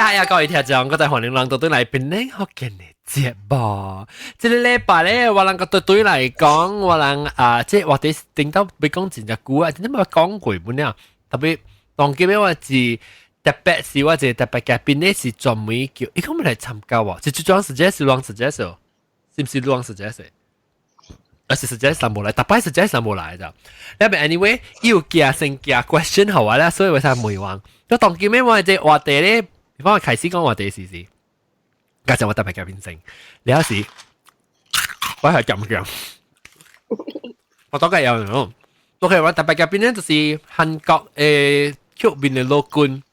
係啊，各位聽眾，我在歡迎人到對來檳城福建的節目。這个禮拜咧，我人個對對來講，我人啊，這話題頂到欲講真正久啊，真正無講過本了。特別當今日我是特別是我一个特別嘉賓咧，是專門叫伊講欲來參加喎，是這種時間是亂時間是，是毋是亂時間是？而是實際上無來，逐擺實際上無來咋。那邊 anyway，伊有寄先寄 question 予我啦，所以我才問我。就當今日我這話題咧，我開始講話題時時，加上我特別嘉賓先，了時我係咁樣，我大概有喏。OK，我特別嘉賓咧就是韓國的曲面的老君，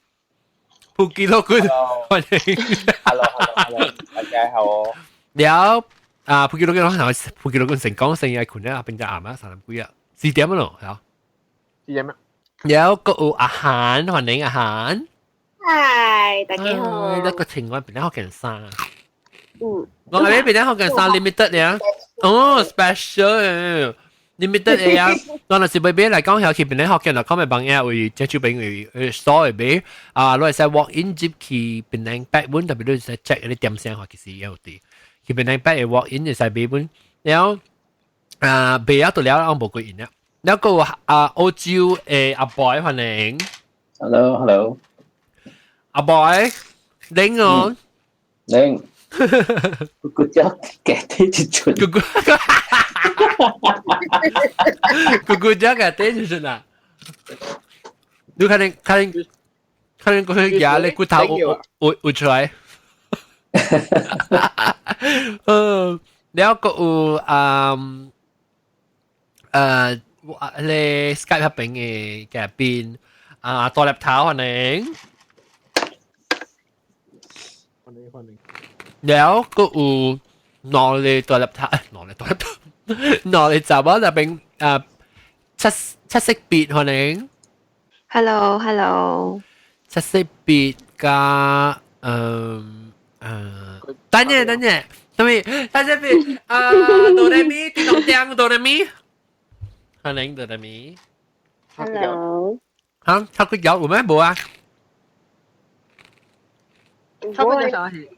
普吉老君，歡迎。 Hello，Hello，Hello，大家好。了。啊，普吉老君，普吉老君成講成日困咧，變咗暗啊，三點幾啊，4點咯，係啊， 4點啊。有個有阿韓，歡迎阿韓。嗨，大家好。一個情況變咗學件衫。嗯。我係變咗學件衫 limited 咧。哦，special limited 嘅啊。我若是欲買來講，係去變咗學件來講，咪幫嘢為這手邊為所會買啊，你會使 walk in 入去變成八本，特別你使 check 啲點聲，其實有啲。去檳城八會 walk in 就使買本，然後啊買啊到了，我無幾用啦。然後個啊澳洲的阿 boy 歡迎。 Hello，Hello。阿 boy，靚哦。靚。個隻夾啲一寸。個個個個隻夾啲一寸啊！你可能可能可能個牙咧骨頭會會出來。了個有啊咧 Skype 那邊的嘉賓啊，大粒頭歡迎，歡迎歡迎。了個有兩个大粒頭，兩个大粒頭，兩个查某那邊啊，七七色別歡迎。 Hello，Hello。七色別加嗯。等陣等陣，什麼？等陣別啊，哆來咪，叮咚叮，哆來咪，歡迎哆來咪。 Hello。嚇，炒骨有咩冇啊？炒骨就係，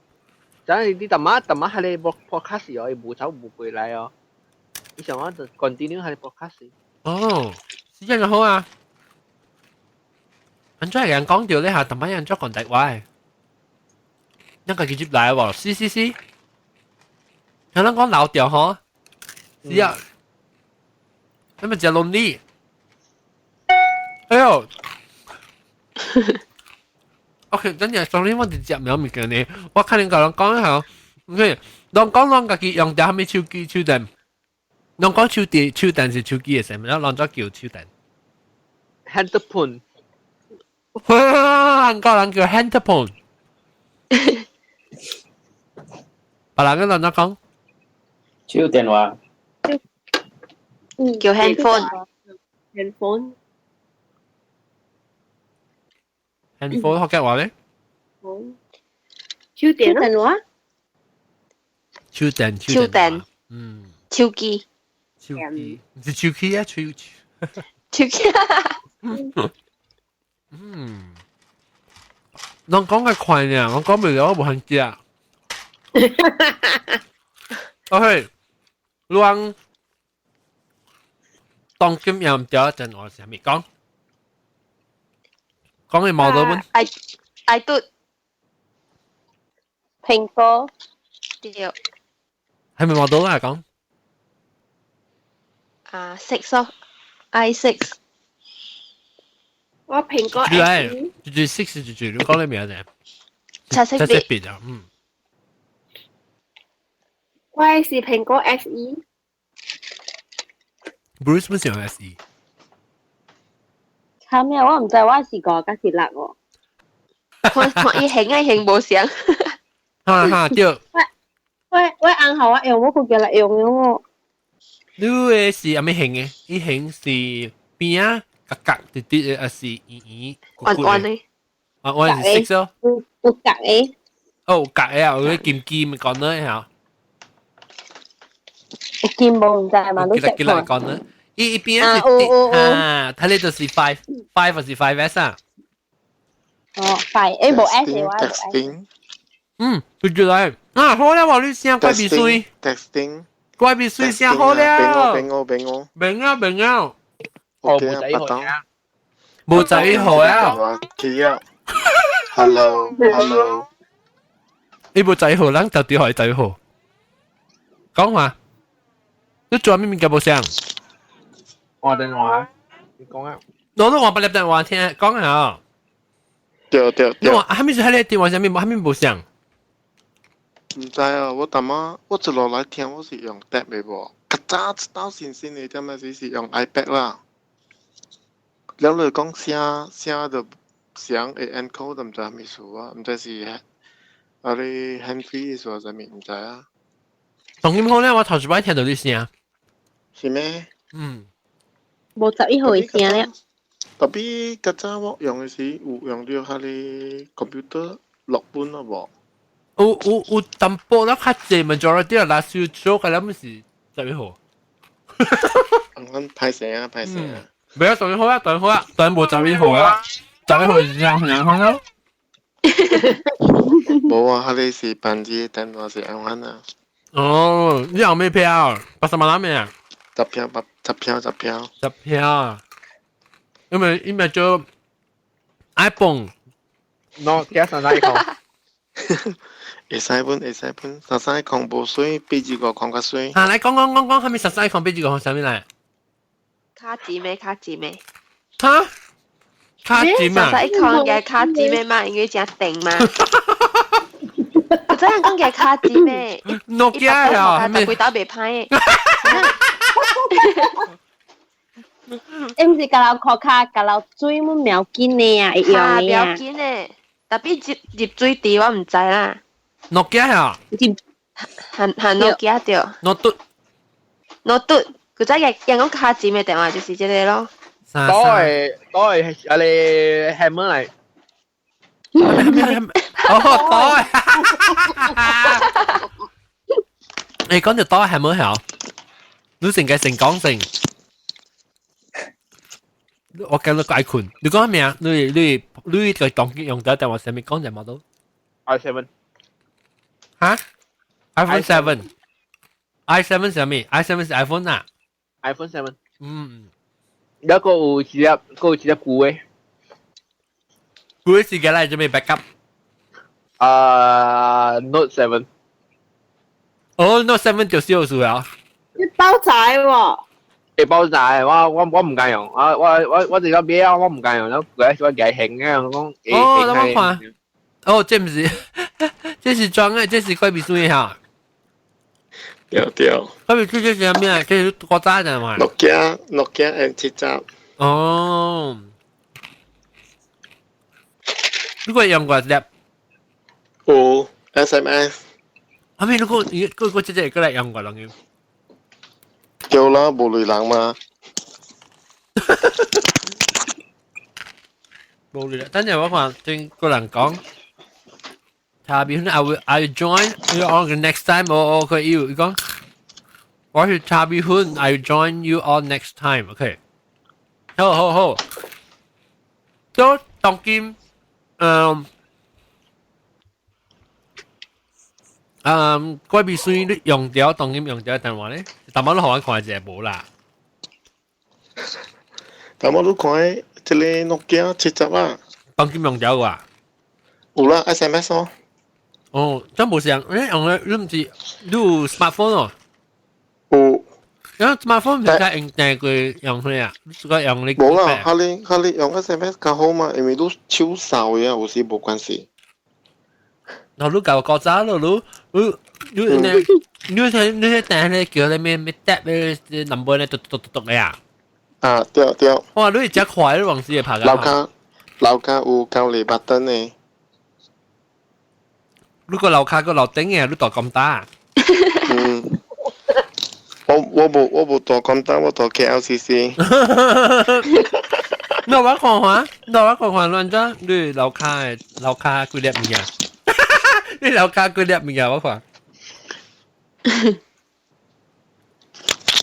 就係你大媽大媽係你 podcast 哦，伊無走無過來哦。伊想我就 continue 係 podcast。哦，時間就好啊。安怎人講到咧嚇，大媽人怎講台話？那個直接來喎，是是是，可能講老掉嗬，是啊，你咪食 lonely，哎呦，OK，等陣，sorry，我直接沒物件呢，我可能共人講一下，OK，人講人家己用著啥物手機手電，人講手電手電是手機的啥物，人怎叫手電？Handphone，韓國人叫 handphone。別人個怎講？手電話。叫 handphone。 handphone。 handphone 福建話咧？手電電話。手電手電。嗯。手機。手機，毋是手機啊，手手機。嗯。人講較快呢，我講袂了，我無番食。OK，人當今又毋對，真我啥物講？講嘅矛盾。愛愛嘟蘋果對。係咪矛盾啊？講。啊，six 咯，i six。我蘋果對，就 six 就就你講你名啫。七色七色別啊，嗯。我是蘋果 SE。 Bruce 乜時用 SE？慘咩？我毋知我是五抑是六喎。看看伊型啊型無相。哈哈對。我我紅號我用我個叫來用的喎。你的是啥物型的？伊型是邊仔角角直直的，還是圓圓彎彎的？啊，我是 six 哦。有有角的。哦，有角的啊，有金金講的嚇。有金無毋知嘛？你記得記得講呢？伊伊邊是啊，睇你就是 five five 還是 5S 啊？哦，快，誒無 S 嘅話。 Texting。嗯，佢住來啊，好啦，我你聲怪鼻水。 Texting。怪鼻水聲好了。俾我，俾我，明啊，明啊。哦，冇仔號啊。冇仔號啊。起啊。Hello，Hello。你冇仔號，咱就對開仔號。講話，你做咩物件無聲？我電話，你講啊。我都話不入電話聽，講下。對對對。你話係咪是喺你電話上面？係咪無聲？毋知啊，我淡仔我一路來聽，我是用 tab 的無。較早一道新新的點仔時是用 iPad 啦。了你講聲聲就聲會 encode，毋知啥物事啊？毋知是啊你 hand free 是啥物？毋知啊。當今好咧，我頭一擺聽到你聲。是咩？嗯。無11號的聲咧。 Tapi 較早我用的時有用到彼个 computer 錄本了無？有有有淡薄啦，較濟 majority 啦，少少個咱是11號。阮歹勢啊，歹勢啊！袂啊，當然好啊，當然好啊，當然無十一號啊，十一號是樣樣好咯。無啊，彼个是班機電話是按怎啊？哦，你有咩票？80萬咩啊？十票八十票十票。十票。因為做 iPhone。喏，加三三空。會使本會使本，三三空無水，比這個空較水。啊，來講講講講，係咪十三空比這個空啥物來？卡紙咩？卡紙咩？哈？卡紙嘛？十三空嘅卡紙咩嘛？因為真定嘛。我真係講嘅卡紙咩？諾基亞啊，係咪？幾打袂歹。欸，毋是共人箍卡，共人水阮苗緊的啊，會用的啊。苗緊的，特別入入水池我毋知啦。諾基亞啊？行行諾基亞對。諾嘟。諾嘟，佢真係人講卡紙嘅電話就是這個咯。都係都係啊你 hammer 嚟。哦，袋。欸，講到袋 hammer 係，你成個成講成。我講到解困，你講咩啊？你你你個當機用到電話上面講就冇到。 i7。嚇？iPhone seven。i7 上面，i7 是 iPhone 啊。 iPhone seven。嗯。有個有一粒，個有一粒舊的。舊的時間來準備 backup。啊，Note seven。哦，Note seven 就是有數啊。你包仔喎？會包仔，我我我毋敢用，我我我我自己買啊，我毋敢用，我我我興嘅，我講。哦，等我看。哦，這毋是，這是裝的，這是怪秘書的哈。對對。怪秘書這是啥物啊？這是古早的嘛。諾基亞，諾基亞 N70。哦。如果用過粒？有 SMS。阿咪，如果你個個這這過來用過人嘅。對啦，無類人嘛。無類人，等陣我看聽個人講。查邊 I will join you all next time。我我佢要伊講，我是查邊款，I will join you all next time。OK，好好好。都當今，嗯嗯，怪必須你用掉當今用掉電話咧，淡薄你予我看一下無啦。淡薄你看這個諾基亞70啊。當今用掉個？有啦，SMS 哦。哦，真無像，你用咧，你毋是你有 smartphone 哦？有。因為 smartphone 唔使用訂過用咩啊？你個用你。無啦，哈你哈你用 SMS 較好嘛，因為你手掃的啊，有時無關係。然後你舊國早咯，你你你你你你你訂咧叫你咩咩 tap 咧 number 咧嘟嘟嘟嘟的啊？啊，對對。哇！你真快，你往時會拍。樓跤樓跤有交禮拜燈的。你個樓跤個樓頂嘅，你大咁大？嗯。我我無我無大咁大，我大 KLCC。你我看看，你我看看亂怎？你樓跤的樓跤幾粒物件？你樓跤幾粒物件？我看。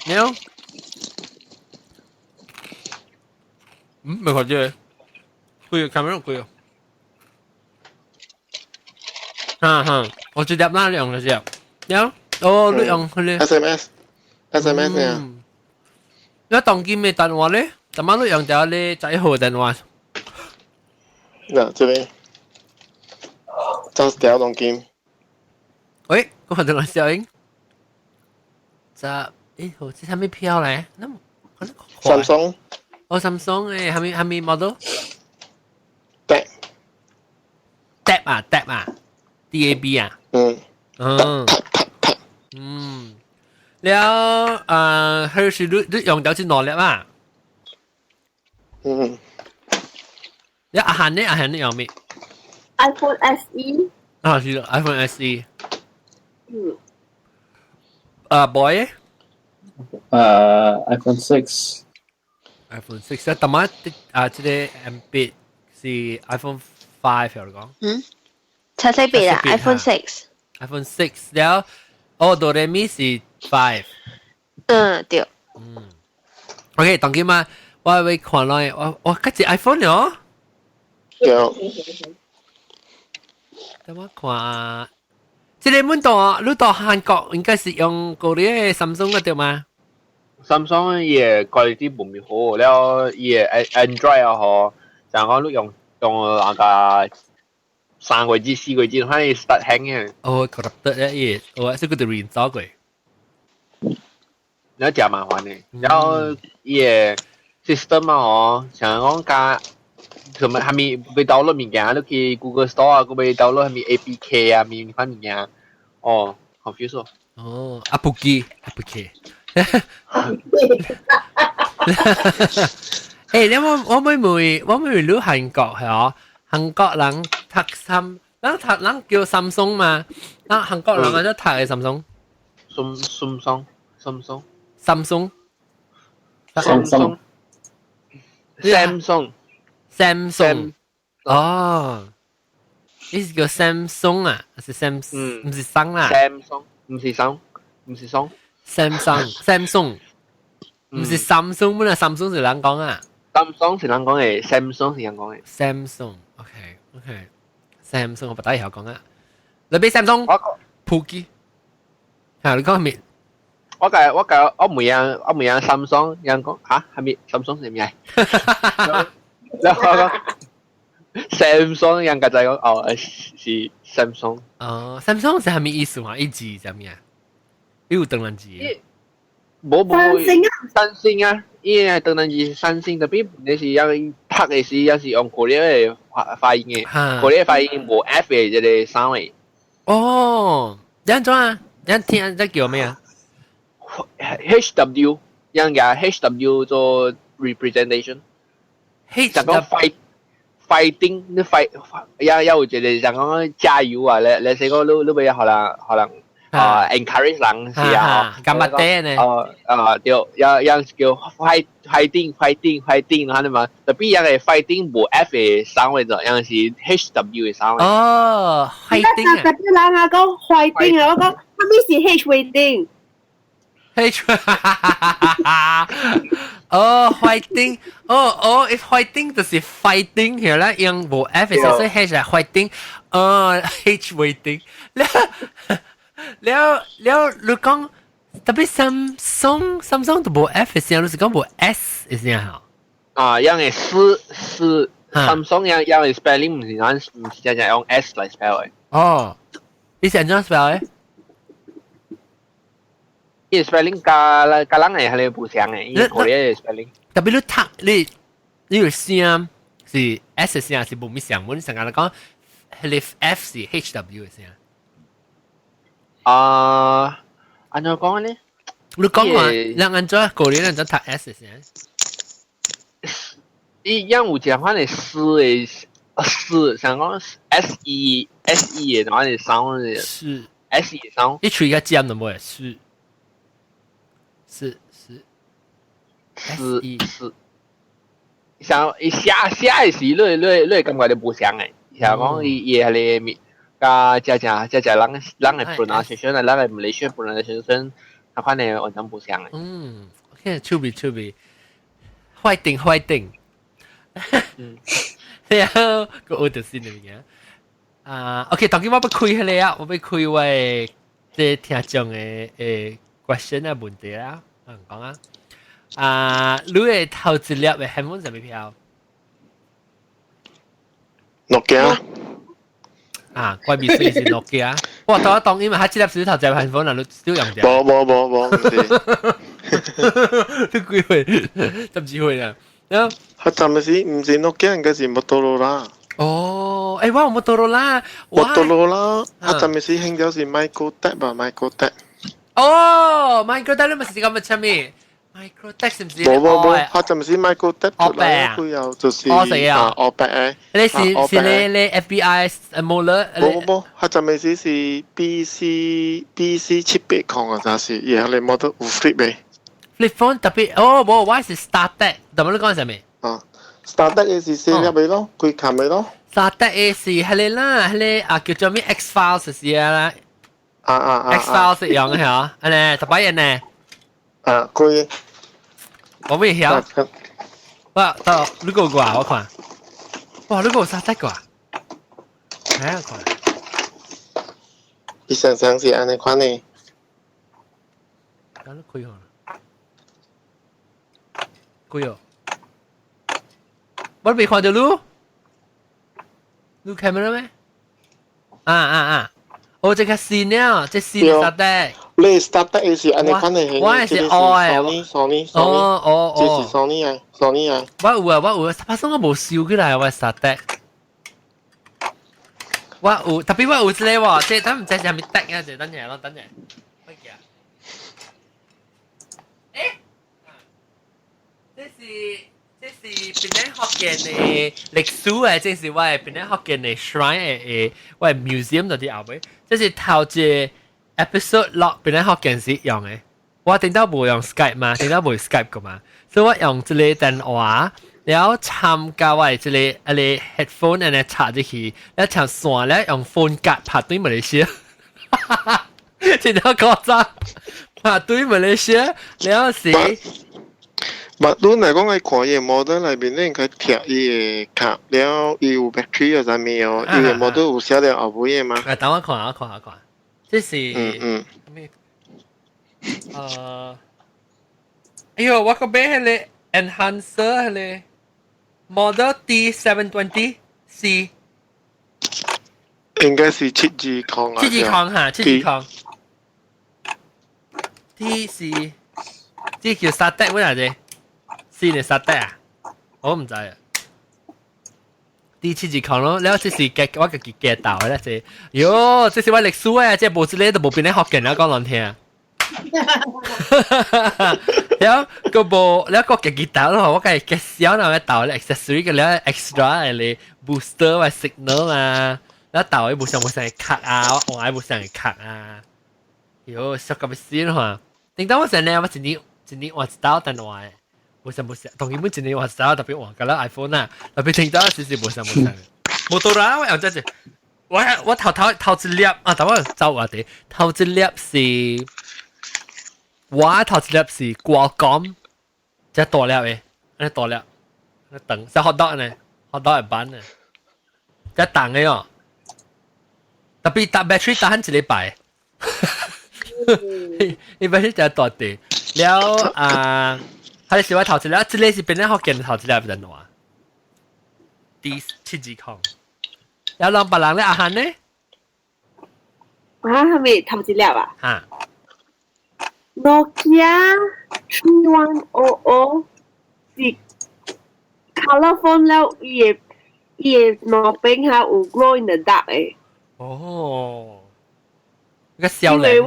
喵？嗯，沒看見。開個 camera 開個。哈哈，我一粒啦用就是，了，哦，你用佢咧 SMS SMS 啊。你當今嘅電話咧，怎麼你用掉你仔號電話？嗱，這邊就掉當今。喂，嗰個電話小英，就，誒，好似係咩票咧？那 Samsung。哦，Samsung 誒，係咪係咪 model？ Tab。 Tab 啊，Tab 啊，DAB 啊。嗯。嗯。嗯。了，佢是你你用到是兩粒啊？嗯。你阿漢呢？阿漢你用咩？iPhone SE。啊，是 iPhone SE。嗯。啊，boy。 iPhone 6。 iPhone 6 啊，但係啊，這個 M 八是 iPhone 5 有講。嗯。七四八啊，iPhone 6。 iPhone 6 了，哦，哆來咪是 5。嗯，對。嗯。OK，當今嘛，我會看落，我我嗰隻 iPhone 了。有。等我看，這個滿到你到韓國應該是用嗰啲 Samsung 嘅對嗎？Samsung 伊個 quality 無咪好，了伊個 Android 啊嗬，就講你用用那個3個月、4個月，反正 start hang 嘅。哦，corrupted 咧，伊，我這個就 reinstall 過。你真麻煩嘅，然後伊個 system 啊嗬，像講加。什麼係咪被 download 物件，你去 Google Store 啊，佢被 download 係咪 APK 啊，咪款物件，哦，confuse 哦。哦，阿布基，阿布基。誒，你我我妹妹，我妹妹你韓國係哦，韓國人讀三，人讀人叫 Samsung 嘛，那韓國人啊就讀嘅 Samsung。 Samsung Samsung Samsung Samsung Samsung Samsung 哦，呢是叫 Samsung 啊，是 Sam，唔是桑啦。 Samsung 唔是桑，唔是桑。 Samsung Samsung 唔是 Samsung 咩啊？Samsung 是人講啊。 Samsung 是人講嘅，Samsung 是人講嘅。 Samsung，OK OK，Samsung 我不大曉講啊。你俾 Samsung 普機，嚇你講咩？我個我唔樣我唔樣 Samsung，人講嚇係咪 Samsung 係咩？然後我講 Samsung 人家就講哦是 Samsung。哦，Samsung 是係咩意思啊？一字係咩啊？有當然字。冇冇三星啊，三星啊，伊個當然是三星，特別你是要讀的時，也是用國語的發發音的，國語發音無 F 的這個聲的。哦，你按怎啊？你聽這叫咩啊？HW，人家 HW 做 representation。 H 就講 fight fighting，你 fight 有有一個就講加油啊！你你是講你你要可能可能啊 encourage 人是啊，幹嘛的呢？哦啊對，有有叫 fight fighting fighting fighting，係嘛？特別有個 fighting 無 F 的聲位咗，有是 HW 的聲位。哦，fighting 啊！特別人啊講 fighting 啊，我講他們是 H waiting。 H 哦，fighting，哦哦，fighting 就是 fighting 係啦，用無 F 所以 H 係 fighting，哦 H waiting，了了了，你講特別 Samsung Samsung 都無 F 聲，你是講無 S 聲嚇？啊，因為是是 Samsung 樣樣 spelling 唔是咱唔是真正用 S 來 spell 嘅。哦，你是按怎 spell 嘅？伊 spelling 加加人嘅係唔相嘅，伊個嘅 spelling。特別你讀你你個聲是 S 聲是無咩聲，我成日講係 F 是 HW 嘅聲。啊，按怎講呢？你講話，人按怎個人按怎讀 S 聲？伊樣有一款係 S 的 S，像講 S E S E 的，款係聲的。是 S E 聲。你吹個尖都冇是是是是是，像伊寫寫的時，你你你會感覺就無相的。像講伊伊係個加只只只只人人的 pronunciation 啊，人的 Malaysian pronunciation，他款的完全無相的。嗯，OK，趣味趣味，fighting fighting。嗯，然後個我就是那個。啊，OK，當今我欲開彼个啊，我欲開我的這聽眾的question 的問題啦，我講啊，啊，你的頭一粒的 handphone 啥物票？諾基亞。啊，怪秘書是諾基亞。哇，當當因為他這粒是頭一粒 handphone 啊，你都用著？無無無無，毋是。你幾歲？12歲啦。佢暫時毋是諾基亞，應該是摩托羅拉。哦，欸，我有摩托羅拉。摩托羅拉，啊，暫時興咗是 MicroTAC 吧，MicroTAC。哦，MicroTAC 你咪是咁嘅出面？MicroTAC 是唔是？無無無，佢暫時 MicroTAC 出來，佢又就是啊，黑白的。你是是你你 FBI 冇啦？無無無，佢暫時是 BC 780啊，就是，伊係你 model 有 flip 的。 Flip phone 特別，哦，無，我是 StarTAC，怎麼你講啥物？啊，StarTAC 的是細粒的咯，規冚的咯。 StarTAC 的是彼个啦，彼個啊叫做咩 X Files 是啊啦。啊啊啊！X Files 是用的嚇，按呢特別人呢？啊，可以。我未曉。哇，到你個過我看。哇，你個有 StarTAC 過？睇下看。伊常常是按呢款的。敢你開好啦。開哦。我未看到你。你 camera 咩？啊啊啊！哦，這個新了，這新的 StarTAC。你 StarTAC 是按呢款的，我是愛的。Sony Sony。哦哦哦。這是 Sony 啊，Sony 啊。我有啊，我有，發生我無收起來，我 StarTAC。我有，特別我有一個喎，這等毋知是啥物 tag 啊，這等下咯，等下。我記啊。欸，這是檳城福建的歷史的，這是我的檳城福建的 shrine 的，我的 museum 就佇後尾。這是頭一個 episode 錄檳城福建時用的。我頂到無用 Skype 嘛，頂到無 Skype 過嘛，所以我用這個電話，然後參加我的這個啊個 headphone 按呢插入去，然後長線咧用 phone 卡拍對馬來西亞，真正誇張，拍對馬來西亞，然後是。嘛，你若講愛看伊的 model 內面，你應該貼伊的卡，了伊有 battery 啊啥物哦，伊的 model 有寫了後尾的嗎？啊，等我看，我看，我看，這是嗯嗯，哎喲，我個買彼个 enhancer 彼个 model T720 C，應該是720啊，720哈，720，T 是，這叫 StarTAC 乜嘢？C 係 StarTAC 啊？我毋知啊。D 720咯，了這是加我家己加豆的咧，這，喲，這是我歷史啊，這無這个都無變咧福建了講難聽。了個無，了個家己豆咯，我家己加小那個豆咧 accessory 個了 extra 的 booster 或 signal 啊，了豆的無相無相的卡啊，我換的無相的卡啊，喲，俗到欲死咯！頂當我成日我一年一年換一道電話的。無相無相，當然本一年換一道，特別換個了 iPhone 啊，特別聽到時是無相無相。摩托羅拉我用這隻，我頭頭頭一粒啊，等我走話題，頭一粒是，我頭一粒是 Qualcomm，這大粒的，按呢大粒，按長，像 hot dog 呢，hot dog 的版呢，這重的哦，特別搭 battery 搭很一禮拜，伊 battery 真大塊，了啊。佢是我頭一粒，這個是變咗福建頭一粒電話，D 720。有兩別人咧，阿漢呢？啊，係咪頭一粒啊？嚇！Nokia 3100是 color phone 了，伊的伊的兩邊哈有 glow in the dark 的。哦，個少年。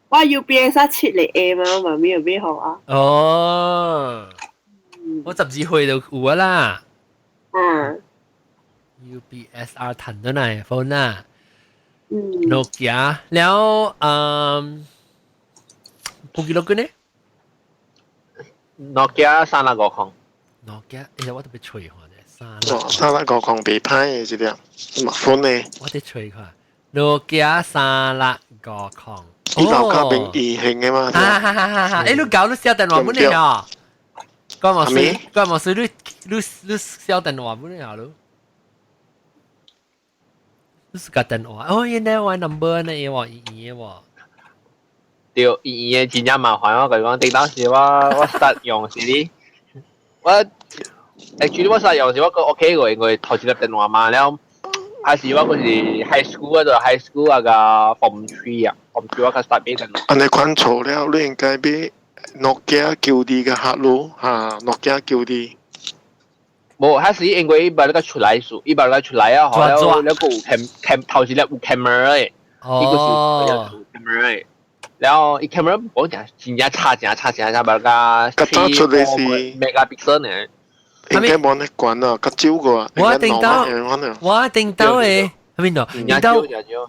我 UPSR 7個 A 嘛，我媽咪有買予我。哦，我12歲就有啊啦。嗯。 UPSR 彈咗嚟 phone 啦。嗯。 Nokia 了，嗯，不記得個呢？Nokia 3650。 Nokia，哎呀，我特別吹看啫，三六。3650袂歹的這粒，嘛 phone 呢？我得吹看，Nokia 三六五空。伊樓卡變異形的嘛？哈哈哈哈哈！欸，你搞你小電話本嚟啊？關無事，關無事，你你你小電話本嚟啊？你你是個電話，哦，原來我 number 呢，嘢喎，嘢喎。對，伊伊真正麻煩，我共你講，頂當時我實用是你，我 actually 我實用是我個 OK 過，因為頭一粒電話嘛了，還是我嗰是 high school 嗰度 high school 啊個 form 3 啊，form 3 我較 start 買電話。按呢款錯了，你應該買諾基亞舊啲嘅客路嚇，諾基亞舊啲。無，還是因為伊捌那個出來數，伊捌那個出來啊，後了了個有 cam cam 頭一粒有 camera 的，伊個是有 camera 的。然後伊 camera 講真真正差，真差，真差，捌個較早出來是 megapixel 呢。應該冇得管啊，較少個。我頂到，我頂到的，喺邊度？頂到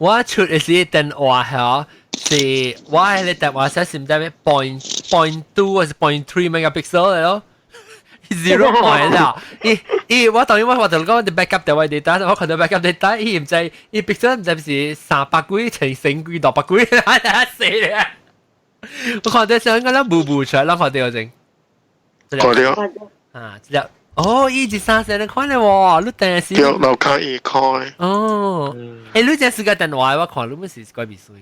我出的是電話嚇，是我係你電話寫是唔知咩 point 0.2 還是 0.3 megapixel 嚟咯。zero point 啦，伊伊我當然我就講啲 backup 電話 data，我看到 backup data，伊唔知伊 pixel 唔知是300幾乘成幾600幾，死咧！我看到上個咱霧霧出來，咱看到先。過了。啊，這粒哦，伊一三四你看咧喎，你電視。對，樓卡一開。哦，欸，你這是個電話，我看你們是怪秘水。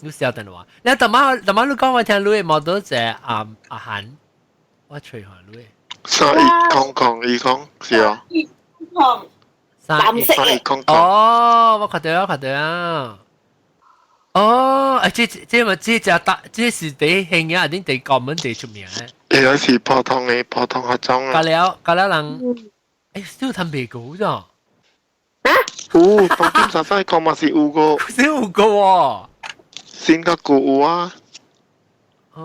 你小電話，你頭媽頭媽你講我聽，你的 model 就阿阿韓，我吹下你。310010是哦。一空藍色嘅。3100。哦，我看到我看到啊。哦，啊，這這嘛這隻大，這是第興啊，定第國門第出名嘅。呢個是普通嘅普通學裝啊。隔了隔了人，欸，小貪白狗咋？啊？有，當今實在講嘛是有個。是有個喎。先個舊有啊，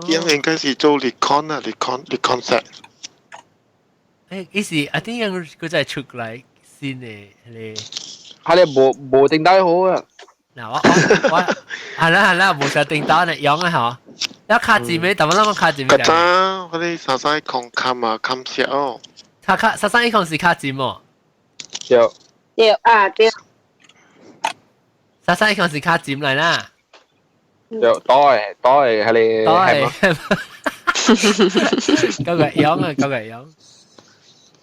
應應該是做 Nikon 啊，Nikon Nikon set。欸，伊是啊，點樣佢再出來新的迄個？佢哋無無頂底好啊。嗱，我我係啦係啦，無啥頂底呢，用啊嗬。一卡字尾，但我諗我卡字尾。較早嗰啲三三一空冚啊冚小哦。卡卡三三一空是卡字麼？對。對啊對。三三一空是卡字來啦。對，多嘅多嘅係你多嘅，夠個樣啊，夠個樣。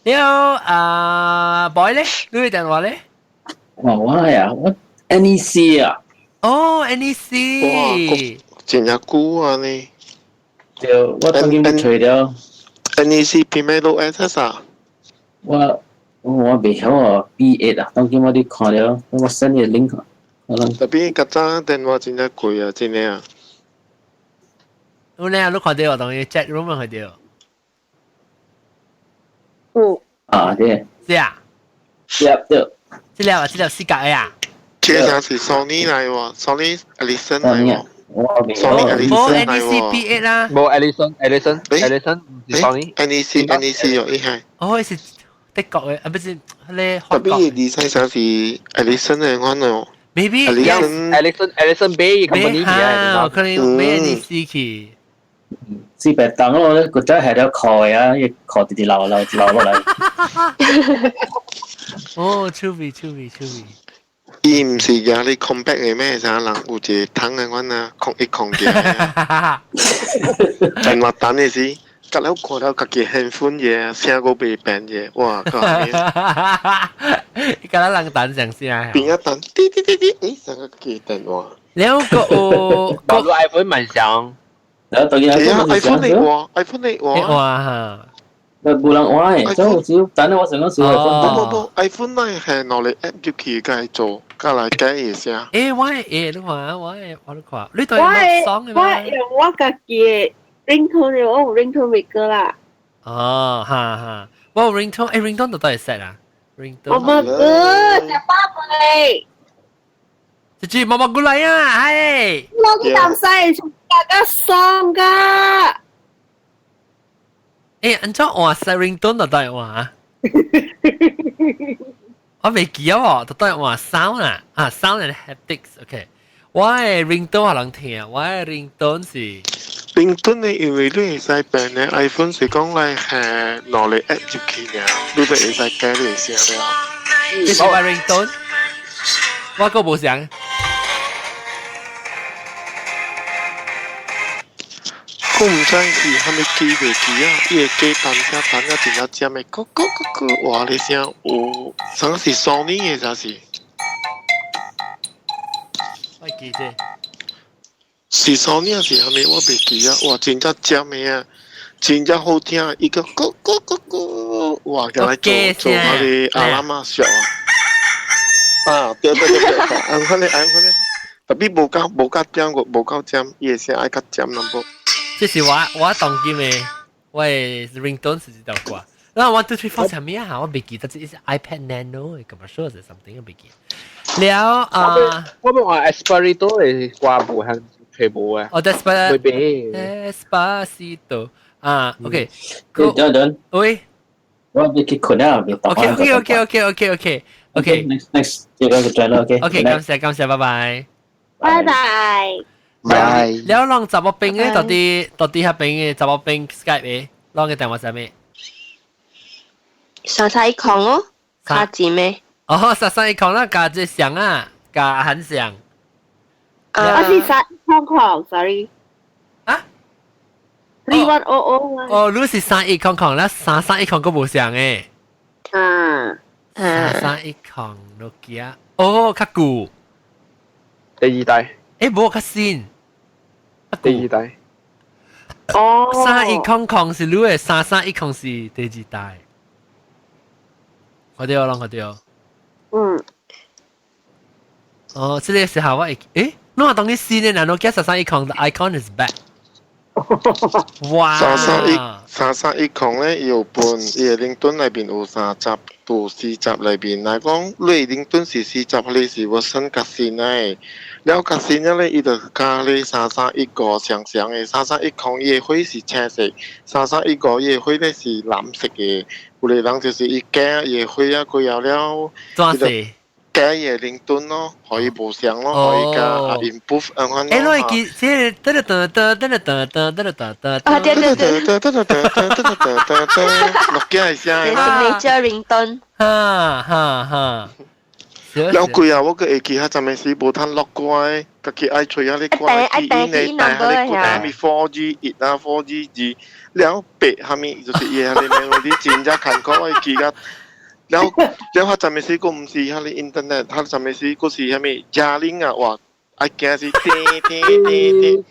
你好，啊 boy 咧，你嘅電話咧？哦，我啊，我 NEC 啊。哦，NEC。哇，真正久啊呢。對，我當今揣了。 NEC 比咩都 S 啊？我我袂曉哦，B8 啊，當今我哋看了，我 send 你 link。特別較早電話真正貴啊，真的啊。有呢，你看到我當時 chat room 看到。有。啊，對。是啊。對對。這粒啊，這粒四格的啊。這個是 Sony 來喎，Sony Ericsson 來喎。 Sony Ericsson 來喎。NEC B8 啦。無 Ericsson，Ericsson，Ericsson 唔是 Sony。 NEC NEC 哦，伊係。哦，是德國的，啊，不是，彼個。特別二三三是 Ericsson 的款哦。 Maybe Ericsson Ericsson Ericsson 買 company 啊，可能買 NEC 去。四百檔咯，個仔係了靠的啊，伊靠直直流流流落來。哦，趣味趣味趣味。伊毋是舉你空白的咩？啥人有一個桶的款啊，空一空嘅。電話等的時，隔了看到家己handphone嘢，聲閣袂變嘅，哇！靠！你隔了人等上聲。邊一等，滴滴滴滴，咦？啥個家己電話？了個有，個 iPhone 蠻像。然後當然 iPhone 你換，iPhone 你換。換哈。無人換的，所以有時等下我想講是 iPhone。不不不，iPhone 內係攞嚟 app 入去該做，加來改一下。欸，我會，你看，我會，我都看，你對我我用我家己的 ringtone，我有 ringtone maker 啦。哦，哈哈，我有 ringtone，欸，ringtone 到底係 set 啊？ringtone。我冇個，食飽未？這句媽媽過來啊，哎！我去淡西，大家爽噶。欸，按怎換 set ringtone 到底換啊？我未記啊喎，到底換 sound 啊？啊，sound and haptics，OK。我的 ringtone 可能聽，我的 ringtone 是 ringtone 呢，因為你會使變呢，iPhone 是講來係攞嚟 app 入去爾，你就會使改你的聲了。這是我 ringtone，我閣無想。我毋知是啥物機袂記啊，伊會加單聲單啊，真正尖的，咕咕咕咕，哇！你聲有，啥是 Sony 的啥是？我記得。是 Sony 還是啥物？我袂記啊！哇，真正尖的啊，真正好聽，伊個咕咕咕咕，哇！共來做做彼个阿拉媽笑啊！啊，對對對對，按款咧，按款咧，特別無夠尖過，無夠尖，伊的聲愛較尖淡薄。這是我當今的我的 ringtone 是這條歌。那 one two three four 啥物啊？我袂記得，這是 iPad Nano 的 commercial 是 something 我袂記。了啊，我欲話 Despacito 的歌無肯揣無啊。哦，Despacito 啊，OK。等等。喂。我欲去睏啊，別 OK。 Next next，這個就轉啦，OK。 OK，感謝感謝，拜拜。拜拜。拜。了，攏查某邊嘅到底彼邊嘅查某邊 Skype 嘅，攏嘅電話啥物？3310哦，卡錢咩？哦，3310啦，加這上啊，加很上。我是3100，sorry。啊？ 3100。哦，你是3100啦，3310個無上嘅。啊。3310 Nokia，哦，較舊。第二代。無較新。第二代。哦。3100是你的，3310是第二代。看到攏看到。嗯。哦，這個時候我會，你話當你新的，Nokia 三三一空，the icon is back。哇！333310咧，伊有分，伊的 ringtone 內面有30到40內面。若講你 ringtone 是四十，你是 version 較新的。了較新了咧，伊就加咧3315相像的，3310伊的花是青色，三三一五伊的花咧是藍色的。有個人就是伊加伊的花啊，過後了，怎色？加伊的 ringtone 咯，予伊無相咯，予伊加 improve 按款。你會記，這個噔噔噔噔噔噔噔噔噔。啊對對對。噔噔噔噔噔噔噔噔噔，諾基亞聲。這是 major ringtone。哈哈哈。了貴啊！我閣會記，彼陣時無通錄歌的，家己愛揣遐个歌記音的，帶遐个歌，啥物 4G 一啊，4G 二，了八啥物，就是伊遐个 melody 真正艱苦，我會記甲。了了，彼陣時閣毋是遐个 internet，彼陣時閣是啥物嘉玲啊，哇！愛驚是叮叮叮叮，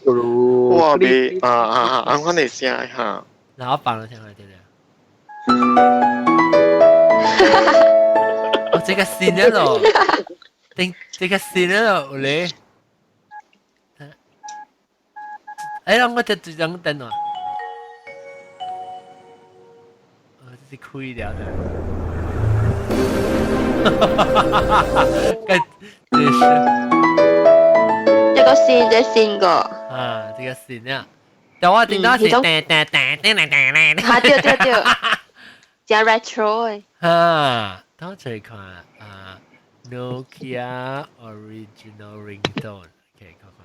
哇袂啊啊啊，按款的聲哈。然後放了聽下對不對？哦，這個新的咯，頂這個新的咯，有咧。我這這張電話，哦，這是開了的。哈哈哈哈哈！這是這個新，這新個。啊，這個新啊，但我聽到是噔噔噔噔噔噔噔。啊，對對對，真 retro 的。哈，等我出來看啊，Nokia original ringtone，OK，看看。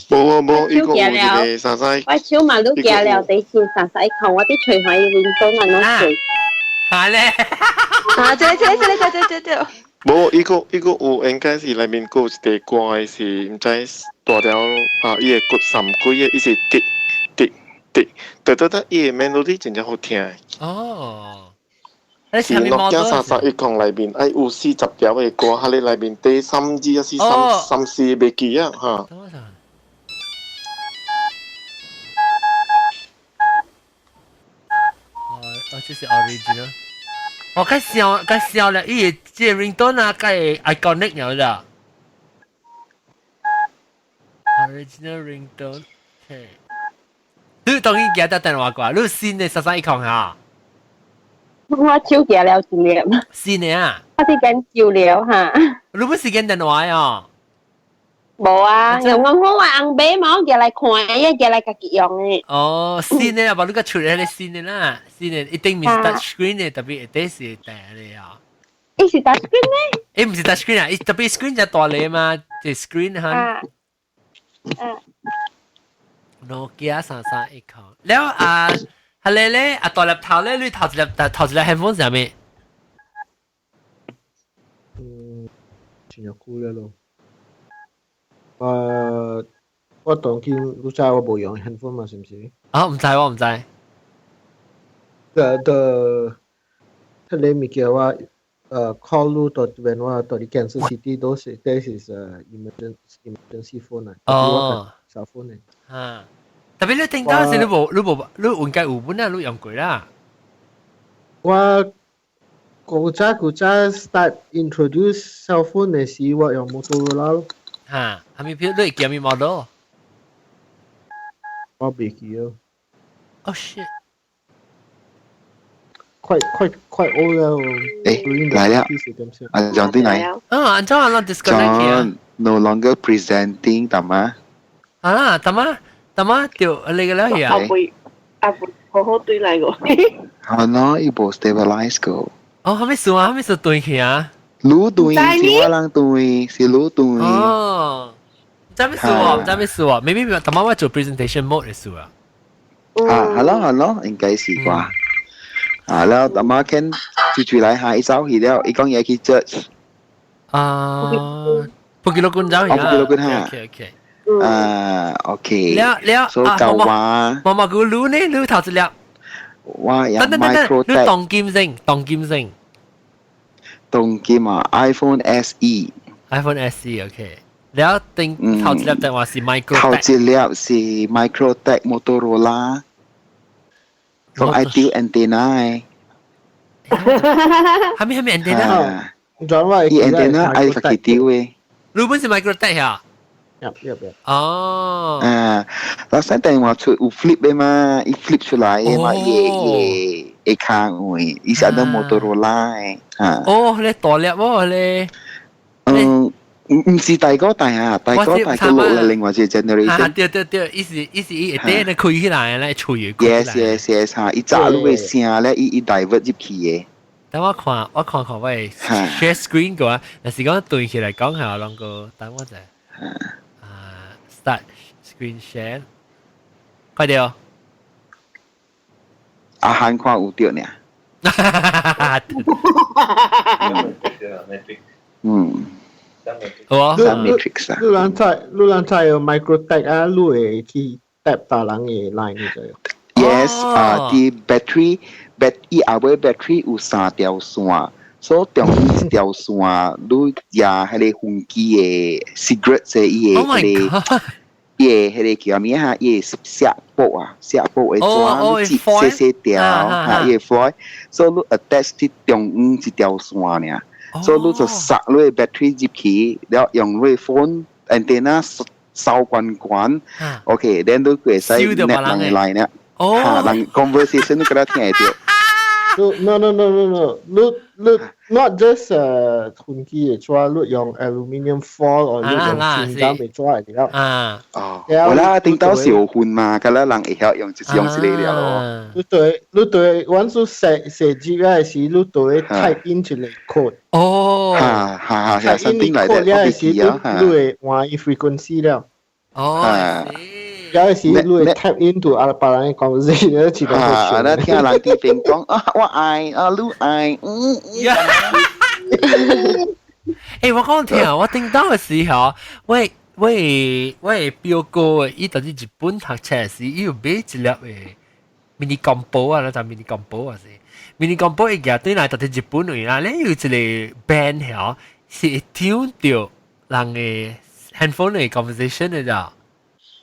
無無無，伊個有一個三三。我手嘛都寄了，第四3310，我佇揣看伊 ringtone 按怎揣。哈咧。啊，對對對對對對對。無，伊個有應該是內面閣有一個歌的是，毋知大條啊，伊的骨三幾個，伊是滴滴滴，對對對，伊的 melody 真正好聽。哦。是諾基亞3310內面愛有40條的歌，彼个內面第三二還是三三四袂記啊，哈。哦，哦，這是 original。哦，較笑較笑咧，伊個這個 ringtone 啊，較會 iconic 了啦。Original ringtone，嘿。你當然記得電話歌，你新的3310哈？我手寄了一粒。新的啊？我佇研究了哈。你不是揀電話哦？無啊，用我我翁買嘛，我寄來看，伊寄來家己用的。哦，新的啊，無你個出來個新的啦，新的一定毋是 touch screen 的，特別一定是大的啊。伊是 touch screen 咩？伊毋是 touch screen 啊，伊特別 screen 就大个嘛，這 screen 哈。啊。啊。諾基亞3310，了啊，係咧咧，啊大粒頭咧，你頭一粒頭一粒 handphone 是啥物？嗯，真久了咯。我當今你知我無用 handphone 嘛，是毋是？啊，毋知我毋知。 The 彼个物件我call 你到when 我到佇 Kansas City 都是 this is emergency phone 啊。哦。 Cell phone 嚟。啊，特別你頂當時你無你無你應該有本啊，你用過啦。我古早古早 start introduce cell phone 的時，我用 Motorola 咯。嚇，係咪票你會記咩 model？我袂記咯。 Oh shit！ Quite quite quite old 了。誒，來了，阿 John 對來。啊，按怎啊，咱 disconnect 去啊？John no longer presenting，大媽。啊，大媽，大媽就你個了去啊。阿妹，阿妹好好對來個。係咯，伊無 stabilize 個。哦，係咪數啊？係咪數斷去啊？你斷是我人斷，是你斷。哦，知咩數啊？知咩數啊？maybe 大媽我做 presentation mode 嘅數啊。啊，係咯係咯，應該是啩。啊，แล้ว阿媽 Ken 住住來下，伊走去了，伊講伊去 church。啊，不記得官走去啊？不記得官哈。 OK OK。啊，OK。了了，所以舊話。媽媽佢擼呢，擼頭一粒。我有等等等等， Microtek。你當金星，當金星。當金啊，iPhone SE。 iPhone SE OK。了頂頭一粒電話是 Microtek。頭一粒是 Microtek Motorola。講愛丟 antenna 的。係咪係咪 antenna？伊 antenna 愛家己丟的。你本是 Microtek 呀？ Yep. 哦。啊，老細電話出有 flip 的嘛，伊 flip 出來的嘛，伊會會卡位，伊是按 Motorola 的，嚇。哦，你大粒喎你。嗯，毋是大哥大啊，大哥大個落嚟另外一個 generation。對對對，伊是伊是伊會咧開起來咧，喙 Yes yes yes 嚇，伊炸你個聲咧，伊伊 divert 入去的。等我看，我看看我 share screen 個，若是講對起來講下兩個，等我者。啊，start screen share，快點哦！阿漢看有著呢。嗯。好啊。 Matrix 啊。你人知，你人知有 Microtek 啊，你會去 tap 別人的 line 就。 Yes，啊，啲 battery bat 伊後尾 battery 有三條線，所以中間一條線，你也彼個飛機的 cigarette 的伊的彼個，伊的彼個叫啥物啊？伊的錫箔啊，錫箔的紙，你折細細條，嚇，伊的 foil，所以你 attach 佇中間一條線爾，所以你就插你的 battery 入去，了用你的 phone antenna 收關關，OK，then 你會使 net 人的 line 呢。哦，嚇，人 conversation 你閣聽會著。 No no no no no，你你 not just 飛機的紙，你用 aluminium foil 或你用鋅金的紙會了。啊，哦，我啦，頂到是有分嘛，閣啦人會曉用就是用這個了咯。你對，你對，阮做設設計的時，你對 type in 一個 code。哦。哈哈哈， type in code 了時，你你會換伊 frequency 了。哦。有時你會 tap into 阿別人嘅 conversation，你自動啊，那聽人佇邊講啊，我愛啊，你愛，嗯。欸，我講聽，我頂到嘅時候，我我我表哥伊佇日本讀冊時，伊有買一粒的 mini compo 啊，那就 mini compo 啊是 mini compo 伊舉對來佇日本位啦，咧有一個 band 曉是會聽著人的 handphone 的 conversation 的咋。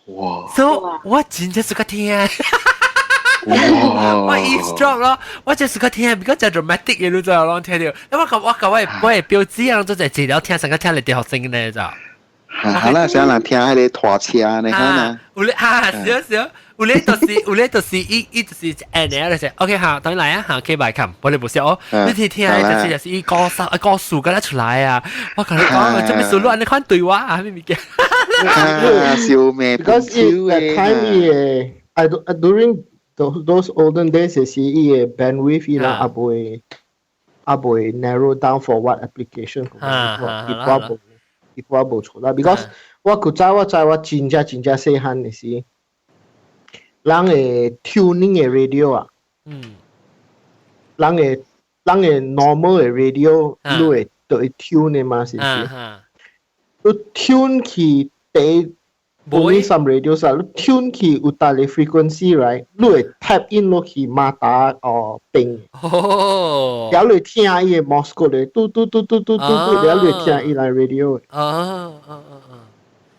哇！所以我真正喜歡聽。我 eavesdrop 咯，我就喜歡聽，比較真 dramatic 嘅，你知道？攏聽著。我甲我甲我的表姊啊，攏做在治療聽，成個聽嚟大學生呢咋。好啦，啥人聽彼個拖車呢？可能有咧哈，是啊是啊，有咧就是有咧就是伊伊就是按呢就是 OK 好，等你來啊，好，OK 拜看，我哋無笑哦。你聽聽就是就是伊講啥講數個出來啊，我同你講，做咩數你按呢款對話啊，咩物件？笑咩？Because that time 伊 I during those olden days 是伊個 bandwidth 伊人也袂 narrow down for what application，伊寡無伊寡無出啦。Because 我古早我知我真正真正細漢的時，人的 tuning 的 radio 啊，人的 normal 的 radio，你會對 tune 的嘛，是毋是？你 tune 去第 Only some radios 啊，你 tune 去有大個 frequency right，你會 tap in 落去馬達哦邊。哦。然後你聽伊個 Morse code 咧，嘟嘟嘟嘟嘟嘟嘟，然後你聽伊來 radio。哦哦哦哦。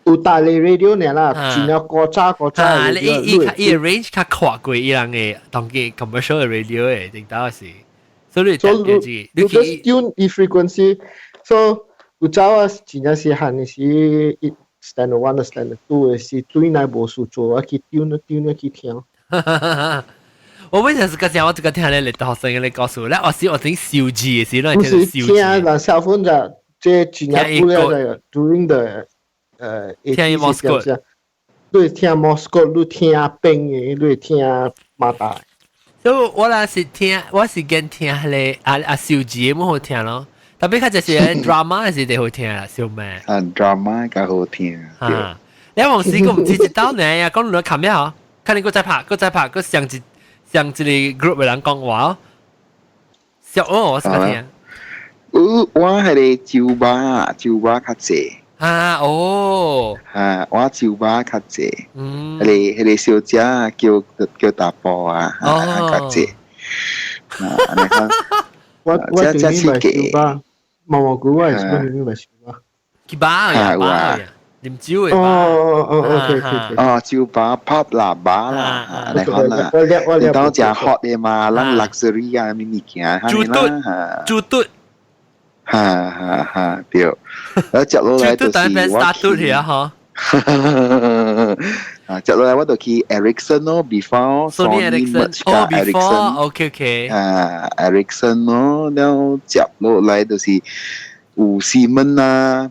有大個 radio 呢啦，真係古早古早 radio。伊伊伊 range 較闊過伊人嘅當機 commercial 嘅 radio 嘅，定到是。所以你你 just tune 伊 frequency，so 有早啊，真正是漢嘅時。Standard one、standard two 嘅是對內無事做，我去 tune tune 去聽。我為啥是個講我這個聽咧，你學生嘅告訴咧，我是我聽收字嘅時，唔是聽人小分就這真正久了就 during the 聽 Morse code，你聽 Morse code，你聽邊嘅，你聽馬達。所以我那是聽，我是跟聽迄個啊啊收字嘅冇好聽咯。特別較就是 drama 是得好聽啦，小妹。啊，drama 較好聽。啊，你往時個唔知一道呢呀，講你看咩嗬？看你閣再拍，閣再拍，閣上一上一個 group 嘅人講話哦。小哦，我是個聽。我我係個酒吧，酒吧較濟。啊哦。啊，我酒吧較濟。嗯。彼個彼個小姐叫叫大波啊，較濟。啊，你看。我對面咪酒吧，毛毛菇我係什麼面咪酒吧？去吧啊，吧，啉酒嘅吧。哦哦哦，OK OK。哦，酒吧 pub 啦，bar 啦，你看啦，你當食 hot 嘅嘛，咱 luxury 啊，咩物件，豬肚，豬肚，哈哈哈，對。啊，接落來就是我去啊，啊，接落來我就去 Ericsson 咯，before Sony Ericsson，哦，before，OK OK，啊，Ericsson 咯，然後接落來就是有 Siemens 啊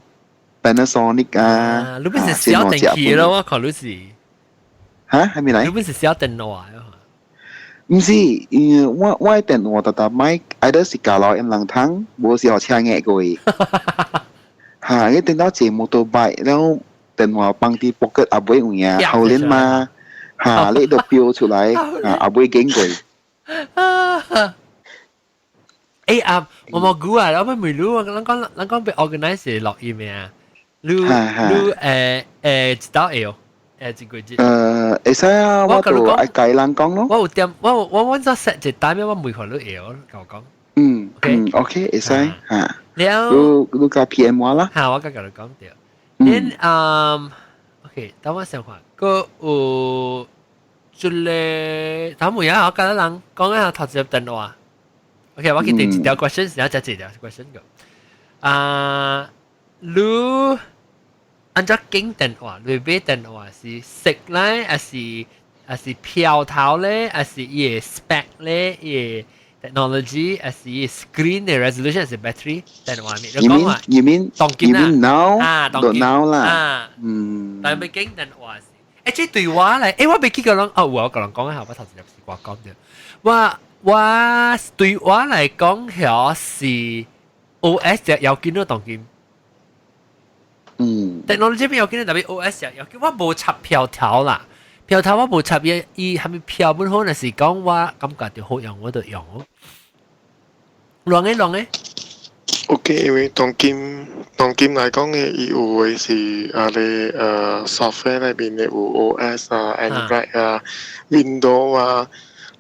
，Panasonic 啊，你本是小電器咯，我看你是，嚇，係咪嚟？你本是小電話。毋是，因為我我電話特特買，either 是舊樓用人通，無是予車壓過。嚇，伊電腦坐 motorbike，然後電話放佇 pocket 後尾有影，後面嘛，嚇，你都飆出來，啊，後尾經過。欸啊，我冇估啊，我咪問你，我咱講咱講被 organize 落音咩啊？你你一道會哦，一個月。會使啊，我就愛共人講咯。我有點，我我我做 set 一單咩，我問看你會哦，共我講。嗯，嗯，OK，會使嚇。了，你你加 PM 我啦。嚇，我甲共你講著。Then OK，等我想看，閣有這個，等下啊，我甲咱人講下頭一個電話。OK，我去定一條 question，然後再一條 question 個。啊，你按怎揀電話？你買電話是色咧，還是還是標頭咧，還是伊个 spec 咧，伊个 technology，還是伊 screen 的 resolution，還是 battery 電話面？你講話，you mean you mean now？啊， now 啦。啊，嗯。但係揀電話是，欸，這對我來，欸，我未記個人，哦，我共人講下，我頭先是我講的，我。我對我來講，遐是 OS 就要緊咯，當今。technology 邊要緊，特別 OS 要緊，我無插標頭啦，標頭我無插伊，伊係咪標本好？若是講我感覺就好用，我就用咯。亂嘅亂嘅。 OK，因為當今當今來講嘅，伊有的是啊咧software 內面的有 OS 啊、Android 啊、Windows 啊。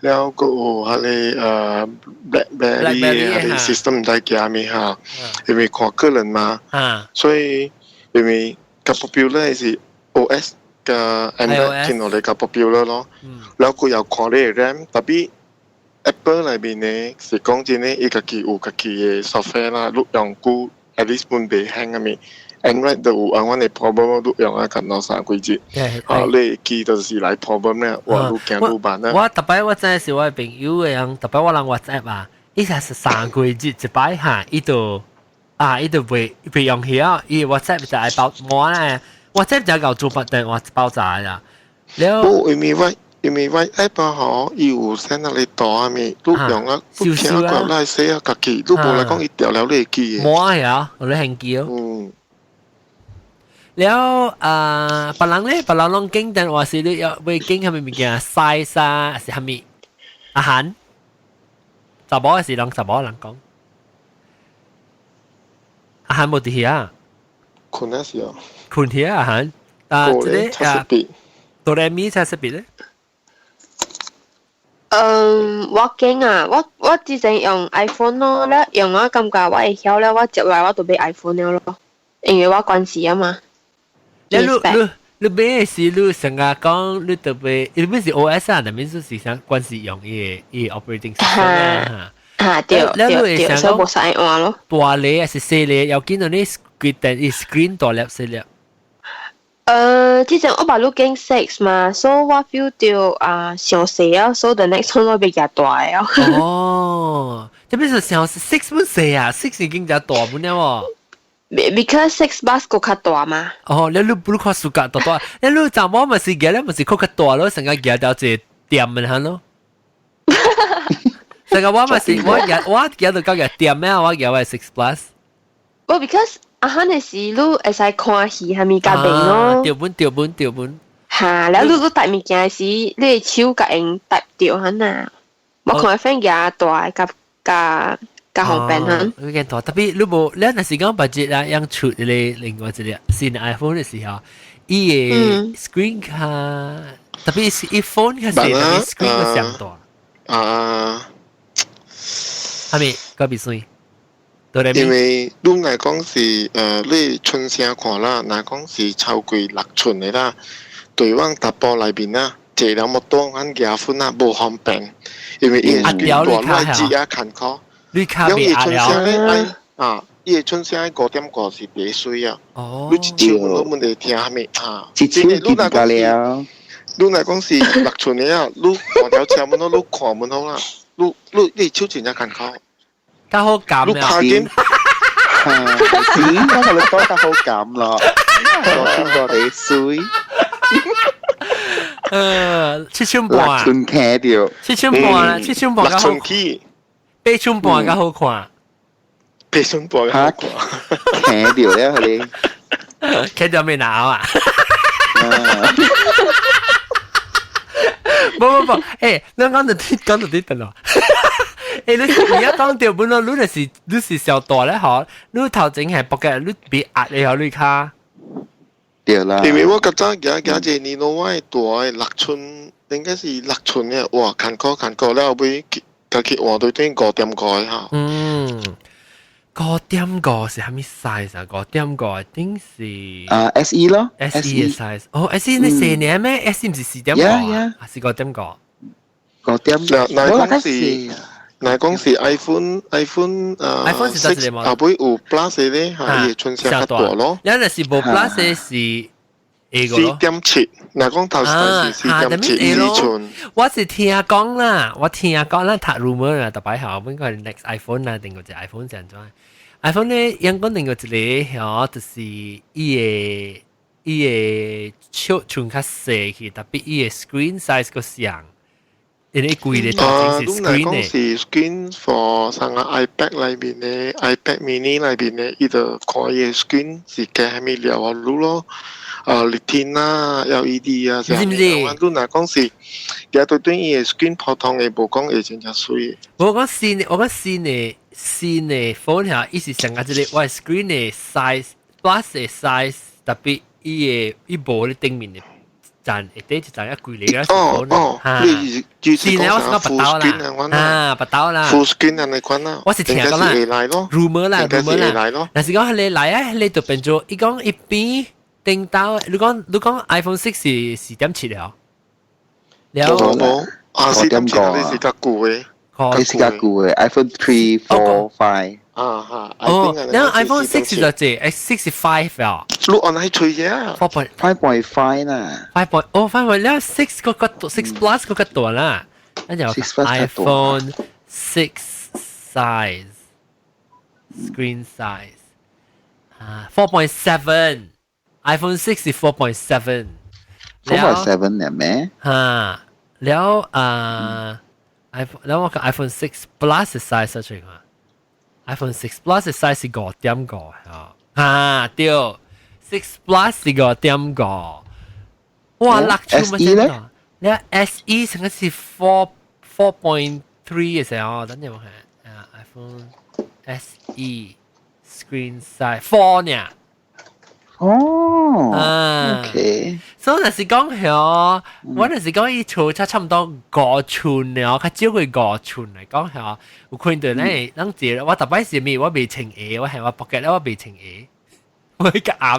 了閣有彼个BlackBerry 的彼个 system 毋知行物哈，因為看個人嘛，所以因為較 popular 的是 OS 佮 Android 見落來較 popular 咯，了閣又看你的 RAM，特別 Apple 內面呢是講真的，伊家己有家己的 software 啦，你用久 at least 本袂 hang 啥物。Android 就有按款的 problem，你用啊，近兩三幾日，啊，你機就是來 problem 咧，哇，愈行愈慢啊。我特擺我知是我的朋友的人，特擺我人 WhatsApp 啊，伊才是三個月一擺哈，伊就啊，伊就袂袂用去啊，伊 WhatsApp 就愛爆我咧，WhatsApp 就夠做筆電話爆炸啦。了，無，因為我因為我 app 吼，伊有 send 啊你圖啊物，你用啊，你聽過來寫啊家己，你無來講伊掉了你會記的。無啊，我咧還記哦。了啊，別人咧，別人攏揀電話是你要會揀啥物物件，size 啊，還是啥物？阿韓，查某還是人查某人講？阿韓無佇遐。困啊是哦。困遐阿韓，啊，這個啊，哆來咪才識別咧。嗯，我驚啊！我之前用 iPhone 咯，咧用我感覺我會曉了，我接來我就買 iPhone 了咯，因為我關係啊嘛。你買的時，你成日講你特別，你買是 OS 啊，但係就是想關係用伊個 operating system 啊。啊對對對，所以無使換咯。大粒還是細粒？要緊到你 screen screen 大粒細粒。之前我把你揀 six 嘛，所以我 feel 到啊，上細啊，所以 the next one 我欲夾大啊。哦，這邊是上 six 本細啊，six 已經較大本了喎。 Because six plus 閣較大嘛。哦，你不看數格大大，你查某嘛是夾咧，嘛是較大咯，成個夾到一個點的下咯。成個我嘛是我夾到夠夾點咩？我夾我 six plus。我 because 啊，哈那時你會使看戲，係咪較明咯？對本對本對本。哈，了你帶物件時，你的手共用搭著哈呐。我看 friend 夾大較較較方便哈。你見大，特別你無，你若是講 budget 啊，樣出一個另外一個新 iPhone 的時候，伊個 screen 較特別是伊 phone 較細，特別 screen 較上大。啊。係咪？個別算。因為你來講是你春聲看啦，若講是超過6寸的啦，對往達波內面啊，坐了摩托按夾款啊，無方便，因為伊個大內只啊艱苦。你卡袂壓了。啊，伊個春聲5.5是第水啊。哦。你一手攏問會聽啥物啊？一手見個了。你若講是6寸的啊，你看條車門咯，你看門好啦，你手真正艱苦。較好減啊！你是，我同你講較好減咯，我先過你水。7寸半。 6寸聽到。七寸半啦，七寸半較好。6寸起。8寸半較好看。8寸半較好看。聽到了你。聽到未鬧啊？不不不，你講到啲講到啲得咯。你而家講到本咯，你就是你是小大咧嗬，你頭前係薄嘅，你別壓你嗬，你卡。對啦。因為我較早行行一個年老我大的六寸，應該是六寸的，哇，艱苦艱苦了後尾，家己換對等5.5的哈。嗯，5.5是啥物 size 啊？5.5定是啊 SE 咯，SE 嘅 size。哦，SE 你四年咩？SE 唔是4.5啊？是5.5。五點。嗱，講是。若講是 iPhone 啊，iPhone 是 six 後尾有 Plus 咧，嚇，伊個春聲較大咯。咱若是無 Plus 的是 A 個咯。4.7，若講頭先是4.7 4寸。我是聽講啦，我聽講啦，讀 rumor 啦，特擺下，應該係 next iPhone 啦，定個隻 iPhone 是按怎？iPhone 咧，應該另外一個嗬，就是伊個尺寸較細去，特別伊個 screen size 個上。因為貴咧，啊，你若講是 screen for 啥個 iPad 內面的 iPad mini 內面的，伊就看伊個 screen 是加啥物料啊，滷咯，啊，Retina LED 啊，啥物。是毋是？你若講是，其對伊個 screen 普通的，無講會真正媠。我講新的，我講新的 phone 下，伊是上個這個我 screen 的 size plus 的 size，特別伊個伊無咧頂面的。層一底一層一貴嚟嘅。哦哦，你是講 full screen 啊？啊，白刀啦，full screen 按呢款啦。我是聽講啦，rumor 啦，rumor 啦。但是講你來啊，你就變做伊講一邊頂到，你講 iPhone 6 是4.7了。了。啊，4.7你是較舊的。你是較舊的 iPhone 3、4、5。啊哈！哦，然後 iPhone 6 就這，6是 five 啊。你按係吹啫。 4.5 啦。 five point，哦，five point，了 six 個個 six plus 個個大啦。跟住 iPhone 6 size screen size 啊，4.7，iPhone 6 是 4.7。 4.7 係咩？嚇，了啊，iPhone，了我個 iPhone 6 Plus size 出嚟嘛？iPhone 6 Plus size 是5.5啊，啊對，6 Plus 是5.5，哇，6寸 SE 咧？你 SE 成個是 4.3 嘅時候，等陣我睇啊，iPhone SE screen size four 呢？哦，哦啊，OK，所以若是講響，我若是講伊厝差唔多5寸了，較少過五寸嚟講響，有可能咧，咱一個我逐擺是咪我袂穿鞋，我係我 pocket 咧我袂穿鞋，我個壓啊，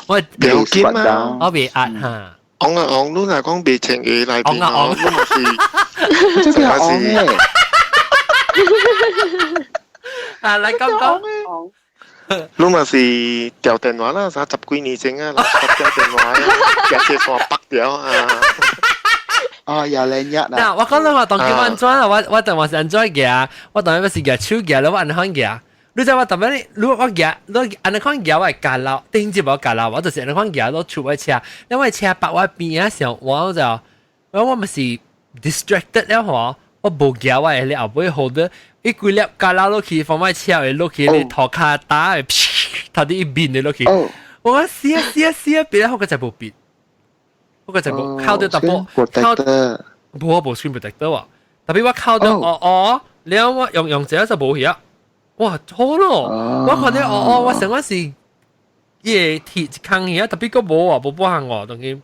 我不要緊啊，我袂壓哈。昂啊昂，你若講袂穿鞋內邊昂啊哦，你嘛是，這個昂誒，啊，來講講。你嘛是掉電話啦，啥十幾年前啊，垃圾掉電話，夾隻線拔掉啊。哦，廿零一啊，嗱，我講你話當叫安怎啊？我當話是安怎行，我當要是舉手舉了，我按怎行？你知我當咩？如果我舉，你按怎款舉，我會夾老，頂一無夾老，我就是按怎款舉，攞出我車，因為車泊我邊啊時，我就我咪是 distracted 了嗬，我無舉我的後尾好的，一規粒夾老落去，放我車會落去，你塗跤打會，頭啲一邊的落去，我講死啊死啊死啊，別啊，我個就無變，我個就無靠到淡薄，靠。無我無 screen protector 喎，特別我靠到哦哦，了我用用這就無去啊，哇好咯，我看到哦哦，我成我是伊個鐵一空去啊，特別閣無啊，無半項喎，當今。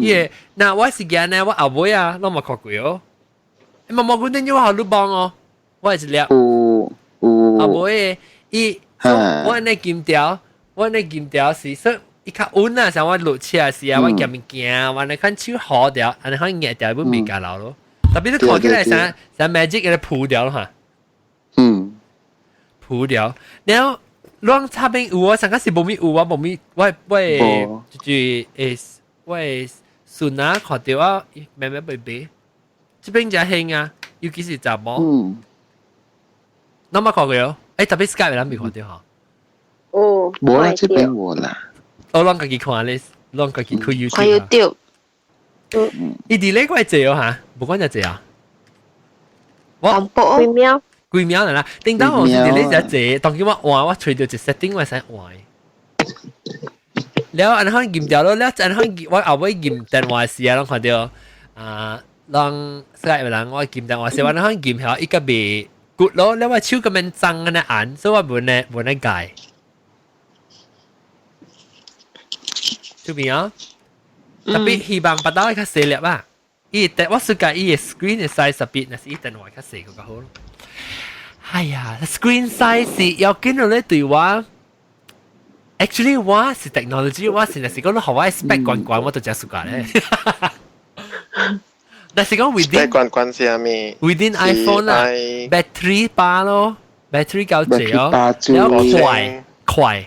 伊個那我是驚呢，我後尾啊，攏嘛看過哦。嘛無固定要我你幫哦，我係一粒。有有。後尾伊，我那金條，我那金條是說。伊較穩啊，像我落車時啊，我行物件，我那看手好掉，按呢款硬掉，本袂加老咯。特別你看起來像像 magic 個鋪掉咯哈。鋪掉，然後攏插邊有啊，上個是無咪有啊，無咪我就是我孫啊看到啊，慢慢袂買。這邊真興啊，尤其是查某。攏捌看過哦？欸，特別 Skype 咱未看到吼。哦。無啦，這邊無啦。我攏家己看咧，攏家己開 YouTube。看 YouTube。伊佇咧個濟哦哈，無管只濟啊。我幾秒？幾秒啦，頂當我是佇咧只濟，當今我換我揣著一 setting 我使換。了按怎撳掉咯，了按怎我後尾撳電話時啊，攏看到啊，攏 Skype 人我撳電話時，我按怎撳曉伊個袂骨咯，了我手咁樣髒按呢按，所以我無呢無呢改。這邊啊，特別希望別到較細粒啊，伊我暑假伊的 screen 的 size 特別，若是伊電話較細個較好咯。哎呀，screen size 要緊落咧對我，actually 我是 technology，我是若是講你予我 spec 懸懸，我就真暑假咧。若是講 within spec 懸懸是啥物？within iPhone 啦，battery 巴咯，battery 夠濟哦，然後快快。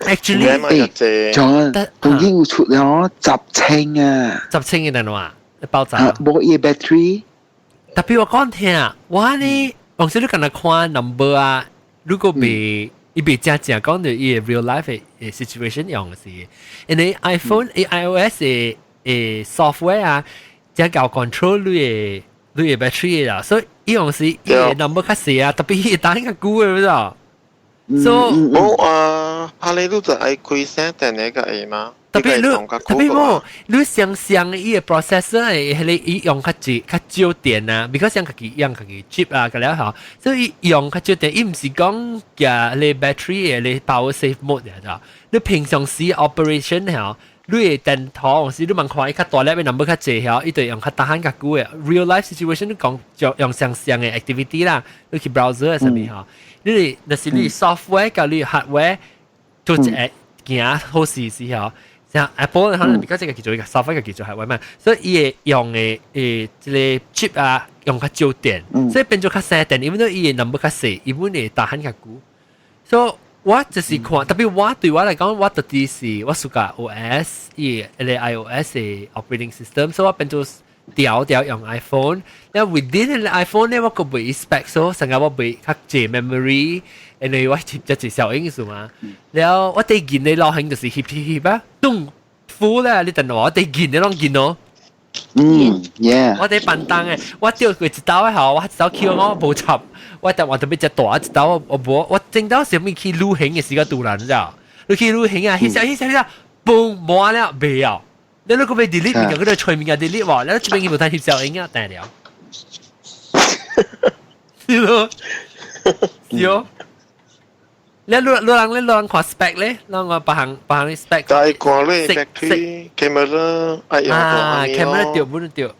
Actually，仲當然有出了10千啊， 10千嘅電話爆炸。無伊 battery。特別我講聽，我呢，往時你敢若看 number 啊，如果未伊未正正講到伊個 real life 的 situation 用是，因為 iPhone、iOS 的 software 啊，正夠 control 你的 battery 啦，所以伊用時伊個 number 較細啊，特別伊等較久的，知道？所以冇啊，哈利你就愛開聲電那個會嗎？特別你特別冇，你想象伊個 processor 係迄個伊用較濟較少電啊，because 像家己用家己 chip 啊，個了吼，所以用較少電，伊毋是講嘅你 battery 的你 power save mode 嘅咋？你平常時 operation 吼，你的電筒是你問看伊較大粒的 number 較濟吼，伊就用較大漢較久的 real life situation 你講就用相像的 activity 啦，你去 browser 啥物吼。你若是你 software 佮你 hardware 做一個行好事時候，像 Apple 可能比較這個叫做 software 叫做 hardware 嘛，所以伊會用的這個 chip 啊，用較少電，所以變做較省電，因為伊的 number 較細，伊本會大漢較久。所以我就是看，特別我對我來講，我特別是我 suka OS，伊個 iOS 的 operating system，所以我變做調調用 iPhone，然後 within 個 iPhone 咧，我個袂 spec，所以成日我袂較濟 memory，因為我翕一隻小影數嘛。然後我第見你流行就是翕翕翕啊，咚 full 咧，你電話我第見你攏見咯。嗯，yeah。我哋笨蛋嘅，我掉過一刀嘅後，我一刀去我無插，我電話特別隻大一刀我無，我正當時咪去旅行嘅時間突然，你知道？你去旅行啊，翕相翕相翕相，嘣無了，袂要。你如果被 delete 物件，佢就吹物件 delete 喎，你這邊佢無通翕相影啊，定了。是咯，是哦。你你你人你人看 spec 咧，咱我別項別項啲 spec。但係看咧 battery camera 愛用啊，camera 對本對。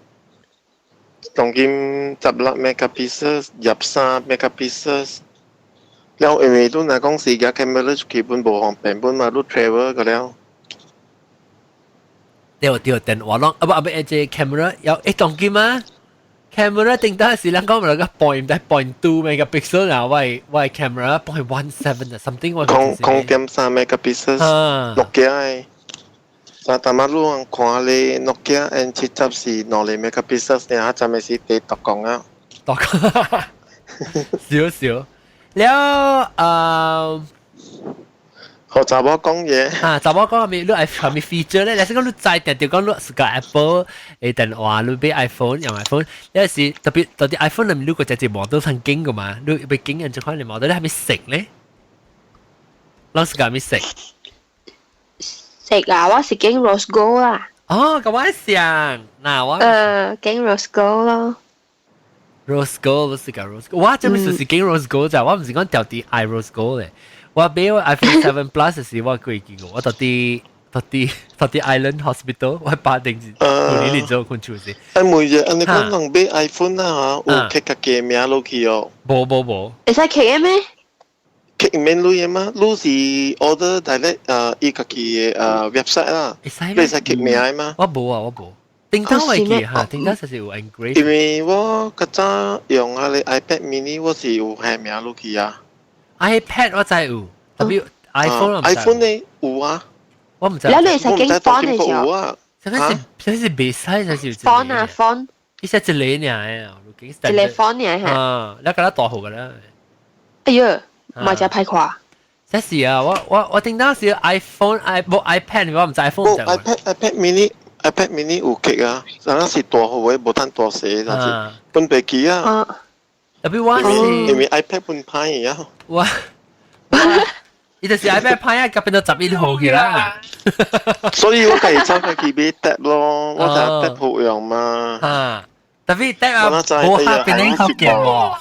當今16 megapixel、23 megapixel，了因為你若講是個 camera 基本無方便本嘛，你 travel 個了。對對，電話攏啊不啊不，這 camera 有誒當今啊，camera 頂到是人講咪個 point 唔 0.2 megapixel 啊，我我 camera 0.17 啊，something 我0.3 megapixel，諾基亞的。但淡仔你人看咧，諾基亞 N70是兩個 megapixel，爾陣的是第獨講啊。獨講，少少。了學查某講嘢。啊，查某講係咪你愛係咪 feature 咧？你先講你知定就講你是個 Apple 嘅電話，你買 iPhone 用 iPhone，有時特別特別 iPhone 裏面你個隻隻 model 曾經噶嘛，你被經人就看你 model 你係咪食咧？攏是個係咪食？食啊！我是揀 rose gold 啦。哦，咁我想，嗱我。揀 rose gold 咯。 Rose gold 是個 rose gold，我這邊是揀 rose gold 咋，我唔是講掉啲愛 rose gold 咧。我買我 iPhone 7 Plus 時我過見過，我到啲到啲到啲 Island Hospital，我八定是年年做困住先。誒，每日你講人買 iPhone 啊，有刻家己名落去哦。無無無。會使刻嘅咩？刻免鐳的嗎？你是 order direct 伊家己的website 啦，你會使刻名的嗎？我無啊，我無。頂當會記哈，頂當實是有 engrave。因為我較早用彼个 iPad mini，我是有寫名落去啊。 iPad 我知有，特別 iPhone 我唔知。 iPhone 呢有啊，我唔知。你你係經 font 嘅時候啊？這個是這是袂使，這是 font 啊 font。伊寫一個爾，一個 font 爾嚇。啊，你覺得大號個啦？哎呀，嘛真歹看。這是啊，我我我頂當時 iPhone i 無 iPad，我唔知 iPhone 無 iPad iPad mini iPad mini 有刻啊，但是大號的無通大細，但是分袂記啊。特別我是因為 iPad 本歹啊。我伊就是 iPad 歹啊，甲變到11號去啦。所以我家己走家己買 tab 咯，我就 tab 好用嘛。啊，特別 tab 啊，無下變恁福建喎。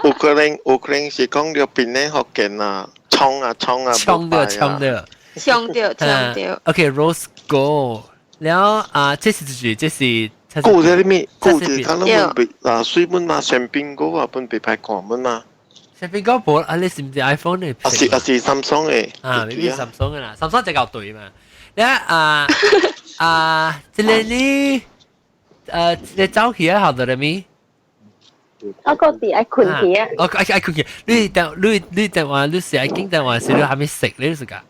有可能有可能是講著變恁福建啊，衝啊衝啊，衝掉衝掉，衝掉衝掉。 OK，rose gold，了啊，這是就是這是。古這裡面，古這可能本被啊，水本嘛，香檳果啊，本被歹看本嘛。香檳果無啊，你是毋是 iPhone 的？啊是啊是 Samsung 的。啊，你是 Samsung 的啦，Samsung 就夠對嘛。你啊啊，這個你，你走去啊，好到了咪？我個時愛睏去啊！我愛愛睏去，你電你你電話你是愛經電話是你還沒食你是㗎？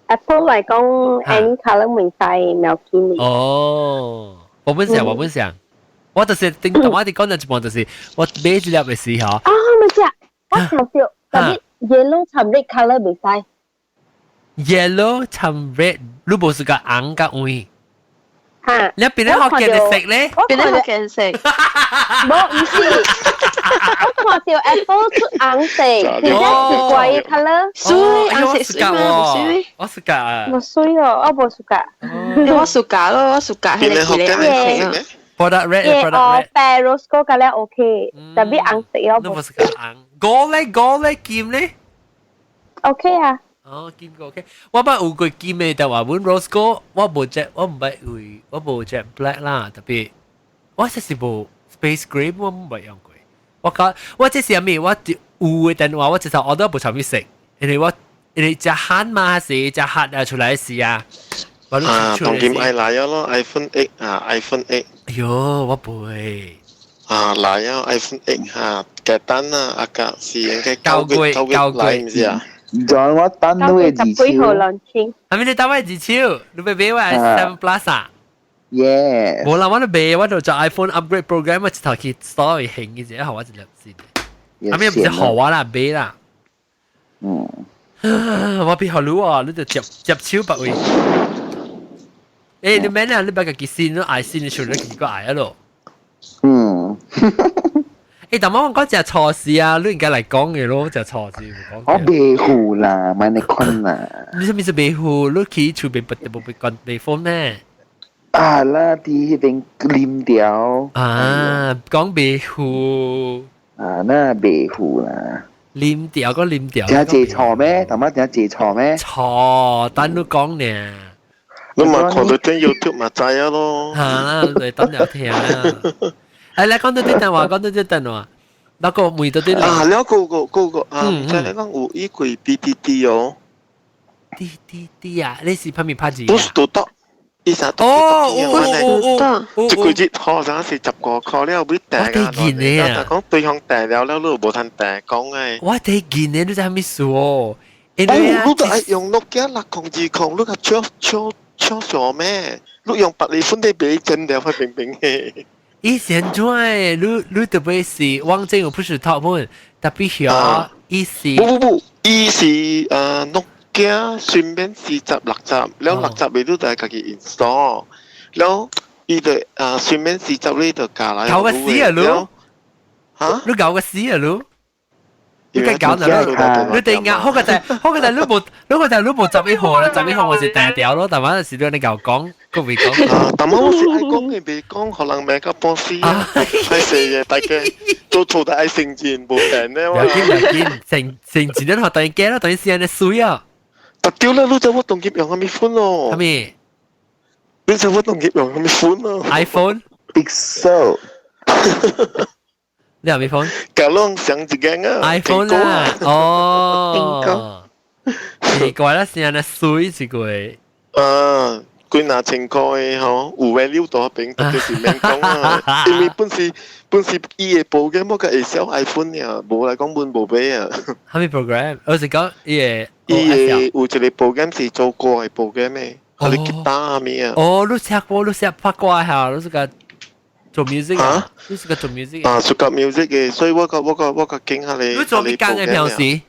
Apple 來講，any color 袂使苗見你。哦，我本想我本想，我就是頂同我哋講到一半，就是我買一粒嘅時候。啊，咪只，我想到，特別 yellow 摻 red color 袂使。 Yellow 摻 red，你無是個紅甲黃。嚇！你邊個福建的色咧？邊個福建色？無，唔是，我看到 Apple 出紅色，其實是怪嘅 color。水紅色水嗎？水。我是㗎。無水哦，我無 suka。我 suka 咯，我 suka 彼個彼個紅色。 Product red, product red。白 rose gold 個咧 OK，特別紅色我無。你無 suka 紅，gold 咧 gold 咧金咧？OK 啊。哦，金個 OK，我捌有過金的，但話阮 rose gold，我無隻，我毋捌為，我無隻 black 啦，特別我實是無 space grey，我毋捌用過。我講我這是啥物？我有的電話我直頭 order 無啥物色，因為我因為食旱嘛是食旱啊出來時啊。啊，當今愛來咯，iPhone 8啊，iPhone 8。哎喲，我不會。啊，來啊，iPhone 8哈，簡單啊，阿個是應該9月9月來，毋是啊？仲我等你的二手。係咪你等我二手？你欲買我7 Plus 啊？ Yeah。無啦，我都買，我就做 iPhone upgrade program，我一頭去 store 行嘅啫，予我一粒先。啊咩唔是予我啦，買啦。我變予你啊，你就接接手別位。誒，你免啊，你別家己先，你愛先，你出嚟自己個愛啊咯。誒，但我講食錯事啊，你應該來講嘅咯，食錯事講。我袂赴啦，莫你看啦。你啥物是袂赴？你去厝邊不無被關被封咩？啊啦，佇彼邊啉掉。啊，講袂赴。啊，那袂赴啦。啉掉個啉掉。真係錯咩？頭媽真係錯咩？錯，等你講呢。你咪看到聽 YouTube 咪知啊咯。嚇，你等有聽啊。誒，你講到啲電話，講到啲電話，那個每到啲啊，了個個個個啊，唔知你講有依個 PTT 哦。 PTT 啊，你是拍咪拍字？不是都得。伊啥哦哦哦，一個月好像是15塊了，要訂啊！我睇見你啊，講對方訂了了，你無通訂講誒。我睇見你，你知咩事哦？哦，你都愛用諾基亞6020，你個超超超傻咩？你用百里款的買真了，會平平嘅。以前做誒，你特別是網站有 push talk 本，特別曉伊是。不不不，伊是諾基亞順便46集，了六集你都就係家己 install，了伊就順便四十你就加來。搞個死啊你！嚇？你搞個死啊你！你計搞哪？你定壓好個就好個就你無，你個就你無11號啦，11號我是訂掉咯，但係是你夠講，佢未講。啊，但係我是愛講嘅，未講，可能咩個波斯啊，係成日大家都做得愛成戰無訂咧。唔要緊唔要緊，成成戰你學等於驚啦，等於試下你水啊！特屌啦，你知我當機用咩款咯？係咪？你知我當機用咩款咯？iPhone Pixel。你有咩款？搞攏上一間啊！iPhone 啦，哦，奇怪啦，成日水一個。啊，幾若千塊的吼，有 value 大邊，特別是免講啊，因為本是伊的保險，我較會銷 iPhone 爾，無來講阮無買啊。啥物 program？我是講伊的，伊的有一個保險是做歌的保險的，啊你吉他啥物啊？哦，你寫歌，你寫拍歌嚇，你是個做 music 啊？你是個做 music 啊？屬個 music 嘅，所以我個經下你。你做咩工嘅平時？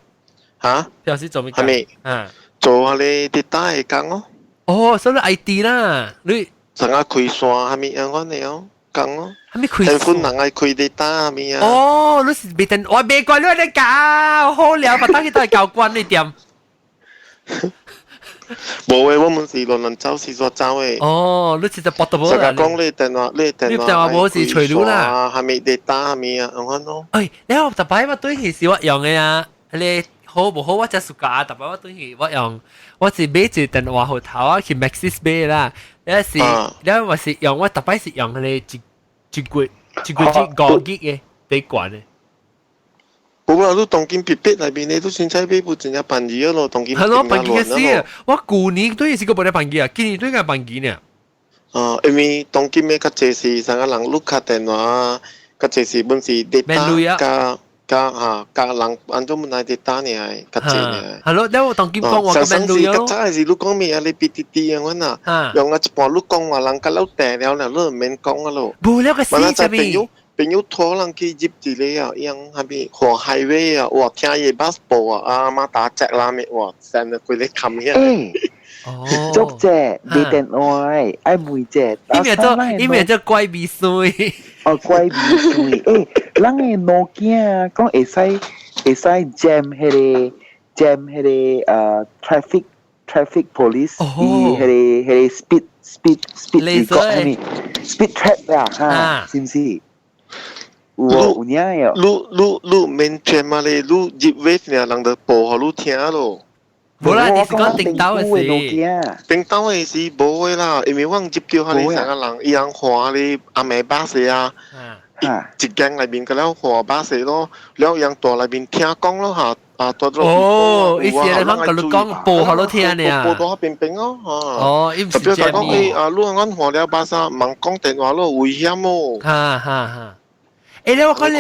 嚇？平時做咩？係咪？嗯，做下你跌打嘅工咯。哦，所以 IT 啦，你成日開線係咪樣款嘅哦？工咯。係咪開線？款人愛開跌打係咪啊？哦，你是未電，我未怪你你搞好了，把當去都係教官你點？無誒，我們是亂亂走是煞走誒。哦，你是就搏到無啦。成日講你電話，你電話。你電話無是隨路啦。係咪跌打係咪啊？咁款咯。哎，你我特擺我對起是我用的啊，你好無好我才暑假，特擺我對起我用，我是買一個電話號頭啊，去 Maxis 買啦。你是，你我是用我特擺是用迄個一個一個5 G 的，比懸的。無啦，你當今別別內面你都凊彩買部真正便宜咯，當今係咯，便宜嘅事。我舊年對是個無咧便宜啊，今年對個便宜呢。啊，因為當今嘅較濟是啥個人碌卡電話，較濟是本是 data 加加嚇加人按怎本來 data 呢，較濟呢。係咯，你我當今講話上上次較早是你講咩啊？你 PTT 樣款啊，用啊一半你講話人較老訂了啦，你唔免講啊咯。無了個死啥物？朋友拖人去入一個啊，用啥物看 highway 啊，哇，聽伊巴士報啊，阿媽打隻啦咩，哇，成日規個冚起來。哦，足者你電話愛問者，伊名做怪味水。哦，怪味水，欸，人的諾基亞講會使 jam 彼個traffic police，伊彼個 speed 講啥物 speed trap 啊，哈，是毋是？有影哦！你免聽嘛咧，你入 wave 爾，人就播予你聽咯。無啦，你是講頂頭的時，頂頭的時無的啦，因為我入到彼個三個人，伊人看咧阿妹巴士啊，一間內面個了看巴士咯，了伊人大內面聽講咯嚇，啊大咗。哦，伊是咧講甲你講播予你聽呢。播到邊邊哦，嚇。哦，伊毋是特別講誒啊，你按看了巴士，茫講電話咯，危險哦。哈哈哈。欸，你我講你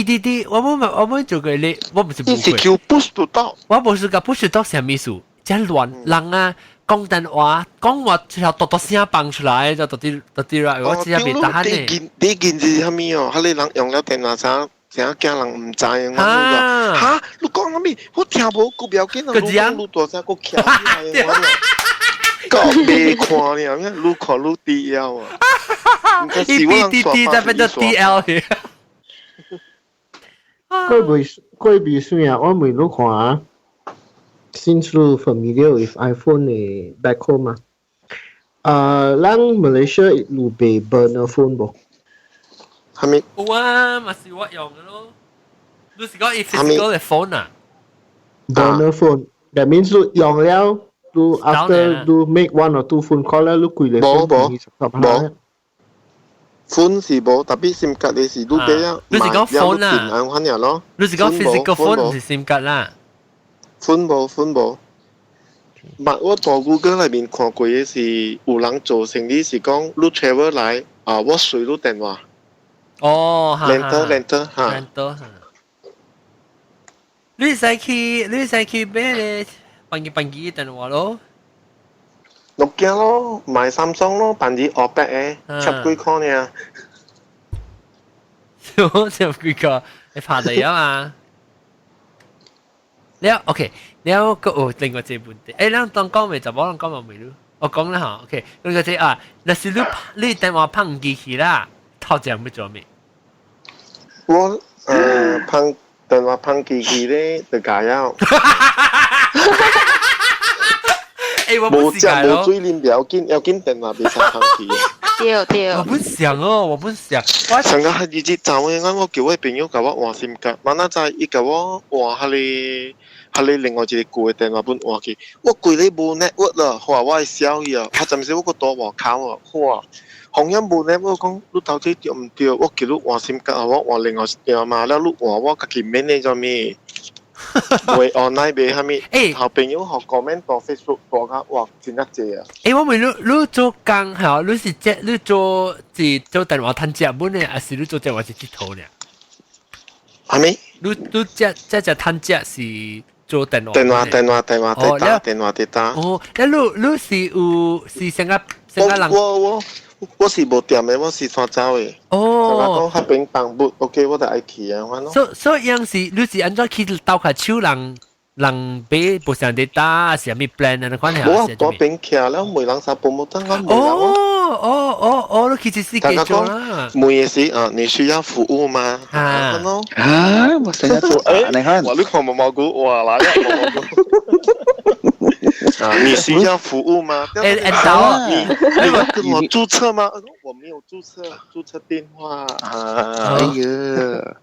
PTT，我冇做過你，我唔是你是叫 push 到到，我無是個 push 到啥物事，真亂人啊，講電話講話之後嘟嘟聲放出來，就嘟啲嘟啲啦，我真係袂得閒呢。你見是啥物哦？彼個人用了電話啥？成驚人毋知影，我講哈，你講啥物？我聽無，閣不要緊啊！你講你大聲，閣徛起來，我閣袂看呢，愈看愈低腰啊！伊 PTT 才變做 DL 去。過未算啊！我問你看啊，since 你 familiar with iPhone 的 back home 啊，咱 Malaysia 有賣 burner phone 無？係咪？有啊，嘛是我用的咯。你是講伊 physical 嘅 phone 啊？ Burner phone。That means 你用了，你 after 你 make one or two phone call 了，你規個 phone 無無，phone 是無，特別 SIM 卡你是你買啊，你是講 phone 啊？按款咯。你是講 physical phone 唔是 SIM 卡啦？ phone 無 phone 無。嘛，我在 Google 內面看過嘅是有人做生意是講你 travel 來啊，我隨你電話。哦，rental rental 嚇。 rental 嚇。你使去買咧？辦機辦機電話咯。諾基亞咯，買 Samsung 咯，辦啲學白嘅，十幾塊呢。十幾個，你拍地啊嘛？了 OK，了個有另外一個問題，欸，咱當講未就冇人講嘛未咯？我講啦嚇，OK，另外一個啊，若是你電話拍機去啦，頭前欲做咩？我拍電話拍機器咧，就解了。欸，我無食無水啉，不要緊，要緊電話袂使拍去。對對。我不想哦，我不想。我上個係日走嘅，我叫我朋友共我換 SIM 卡，明仔載伊共我換彼個，彼個另外一個舊的電話本換去，我規日無 network 啦，哇！我會痟去啊！啊，暫時我閣蹛外口啊，哇！紅音無 network 講你到底對毋對？我叫你換 SIM 卡，我換另外一張嘛，了你換我家己免咧做物？袂 online 袂啥物？欸，好朋友學 comment 到 Facebook 大家哇，真正濟啊！欸，我問你，你做工嚇，你是接你做是做電話趁食本的，還是你做電話是佚佗呢？啥物？你這這隻趁食是做電話？電話電話電話電打電話電打。哦，那你是有是啥個啥個人？我是無店的，我是煞走的。哦，講較平放物，OK，我就愛去啊，反正。所以樣是你是按怎去鬥下手人人買無相佇打，是啥物 plan 啊？款無啊，大邊徛了，每人三步冇等我。哦哦哦哦，你其實是繼續啦。每嘅時啊，你需要服務嗎？啊啊，我成日做啊，你看。我你看毛毛菇，哇來啊毛毛菇。啊，你需要服務嗎？欸欸，導，你你要跟我註冊嗎？我沒有註冊，註冊電話。啊，哎呀，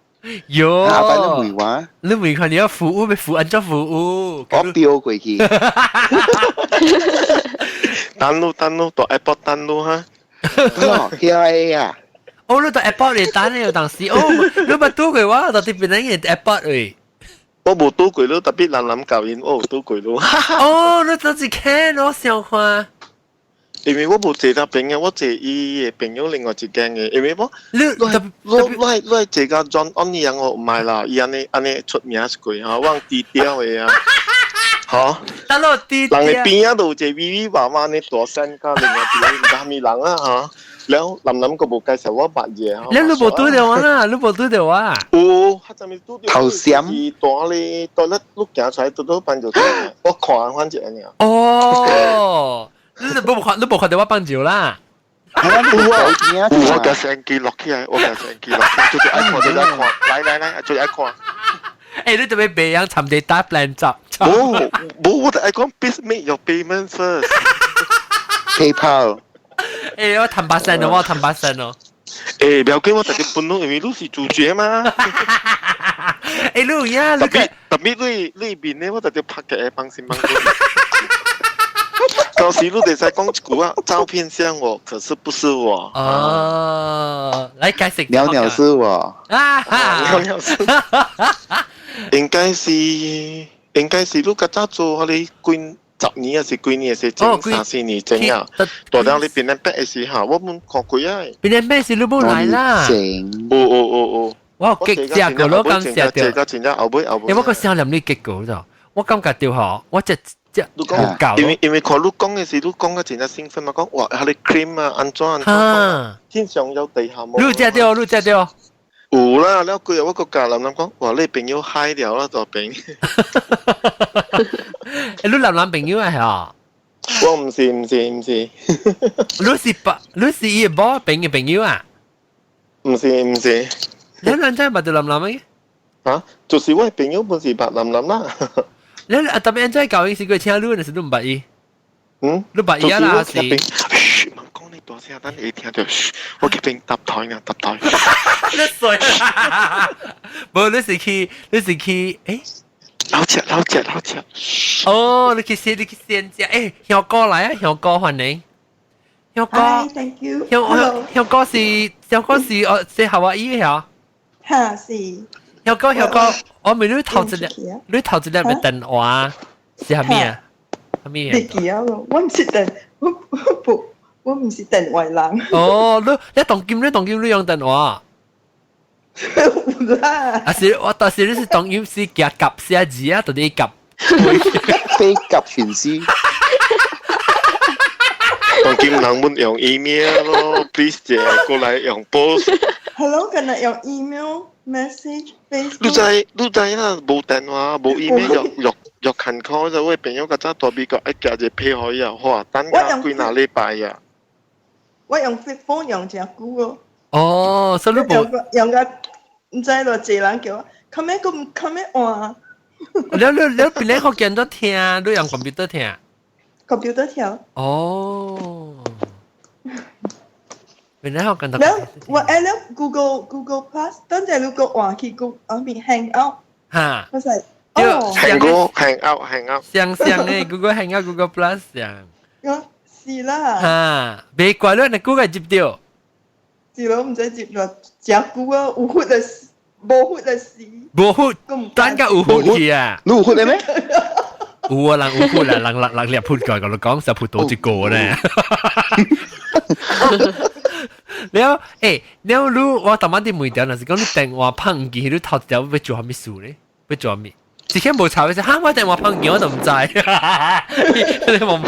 喲，阿伯你問我，你問看你要服務沒服按怎服務？我飆過去。等路等路，到 airport 等路哈。哦，係啊。哦，你到 airport 嚟等你有當時，哦，你捌拄過我，到佇檳城嘅 airport 位。我無拄過咯，特別人人教𪜶，我有拄過咯。哦，你真是看我想看。因為我無坐他朋友，我坐伊的朋友另外一間的，因為我你你坐甲 John On 樣哦，毋係啦，伊按呢按呢出名一過吼，我低調的啊，吼。得咯，低人的邊仔都有一個微微娃娃呢大聲甲另外一個毋知啥物人啊吼。了，林林個無介紹我捌伊吼。你你無拄著我啦，你無拄著我。有，較陣時拄著。頭閃。是大咧，大咧，你行出來拄拄放尿，我看反正按呢。哦，你無看，你無看著我放尿啦。有啊，有我共相機錄起來，我共相機錄，就是愛看，就是愛看，來來來，就是愛看。欸，你特別袂曉參地打 plan 走。無無，我就愛講，please make your payment first。 PayPal。欸，我坦白聲哦，我坦白聲哦。欸，不要緊，我直接分咯，因為你是主角嘛。欸，你有影？特別特別你你面咧，我直接拍起來放心放心。到時你會使講一句啊，照片像我，可是不是我。哦，來解釋。鳥鳥是我。啊哈，鳥鳥是。應該是你較早做彼個幾十年還是幾年，還是前三四年前啊？大了你變得白的時候，我們看過啊。變得白是你無來啦。有有有有。我激食過，我剛食到。這個真正後尾後尾。欸，我閣想念你結果咗，我感覺到吼，我這這你講，因為看你講的時，你講個真正興奮嘛，講哇，彼個 cream 啊，按怎按怎，天上有地下無。你食到，你食到。有啦，了過後我閣教林林講，哇，你朋友嗨了啦，大朋。欸，你男男朋友啊？係我毋是毋是毋是。你是白，你是伊某朋友朋友啊？毋是毋是。你兩真捌著男男嘅？啊，就是我朋友本是捌男男啦。你啊，特別按怎教伊是過請你，還是你毋捌伊？嗯，你捌伊啊啦？是。噓，莫講你大聲，等你聽到，我決定搭台啊，搭台。你衰，無你是去，誒？老食老食老食。哦，你去先食，誒，香哥來啊，香哥歡迎。香哥，Thank you。香哥是哦，是夏威夷嘅嚇。嚇是。香哥香哥，我問你頭一粒，你頭一粒嘅電話是啥物啊？啥物啊？你記啊？我唔是電，我不，我唔是電話人。哦，你當今你用電話？有啦。啊是，我當時你是當今是夾夾寫字啊，到底夾？飛夾全屍。當今人們用 email 咯，please 者過來用 post。 Hello，今日用 email message Facebook。你知啦，無電話無 email 又又又勤苦就我朋友較早大美國一夾一批可以啊，哇，等咗幾若禮拜啊。我用 flip phone 用真久咯。哦，所以你用個用個毋知偌濟人叫我，後尾閣毋後尾換。你邊個學見到聽？你用 computer 聽？computer 聽。哦。邊個學見到？了，我愛了 Google Plus，等陣你閣換去 Google 啊邊 Hangout。哈。我係哦。 Hangout Hangout Hangout。相相誒，Google Hangout Google Plus 相。哦，是啦。哈，別怪你，你 Google 接到。是咯，毋知接落真久啊，有福的無福的死。無福，等甲有福去啊！你有福的咩？有啊，人有福啦，人人掠撲過，我講就撲到一個咧。了，欸，了你我頭晚啲問條，若是講你電話拍唔記，你頭一條欲做啥物事咧？欲做啥物？之前無查嘅時，哈，我電話拍唔記，我都毋知。你冇？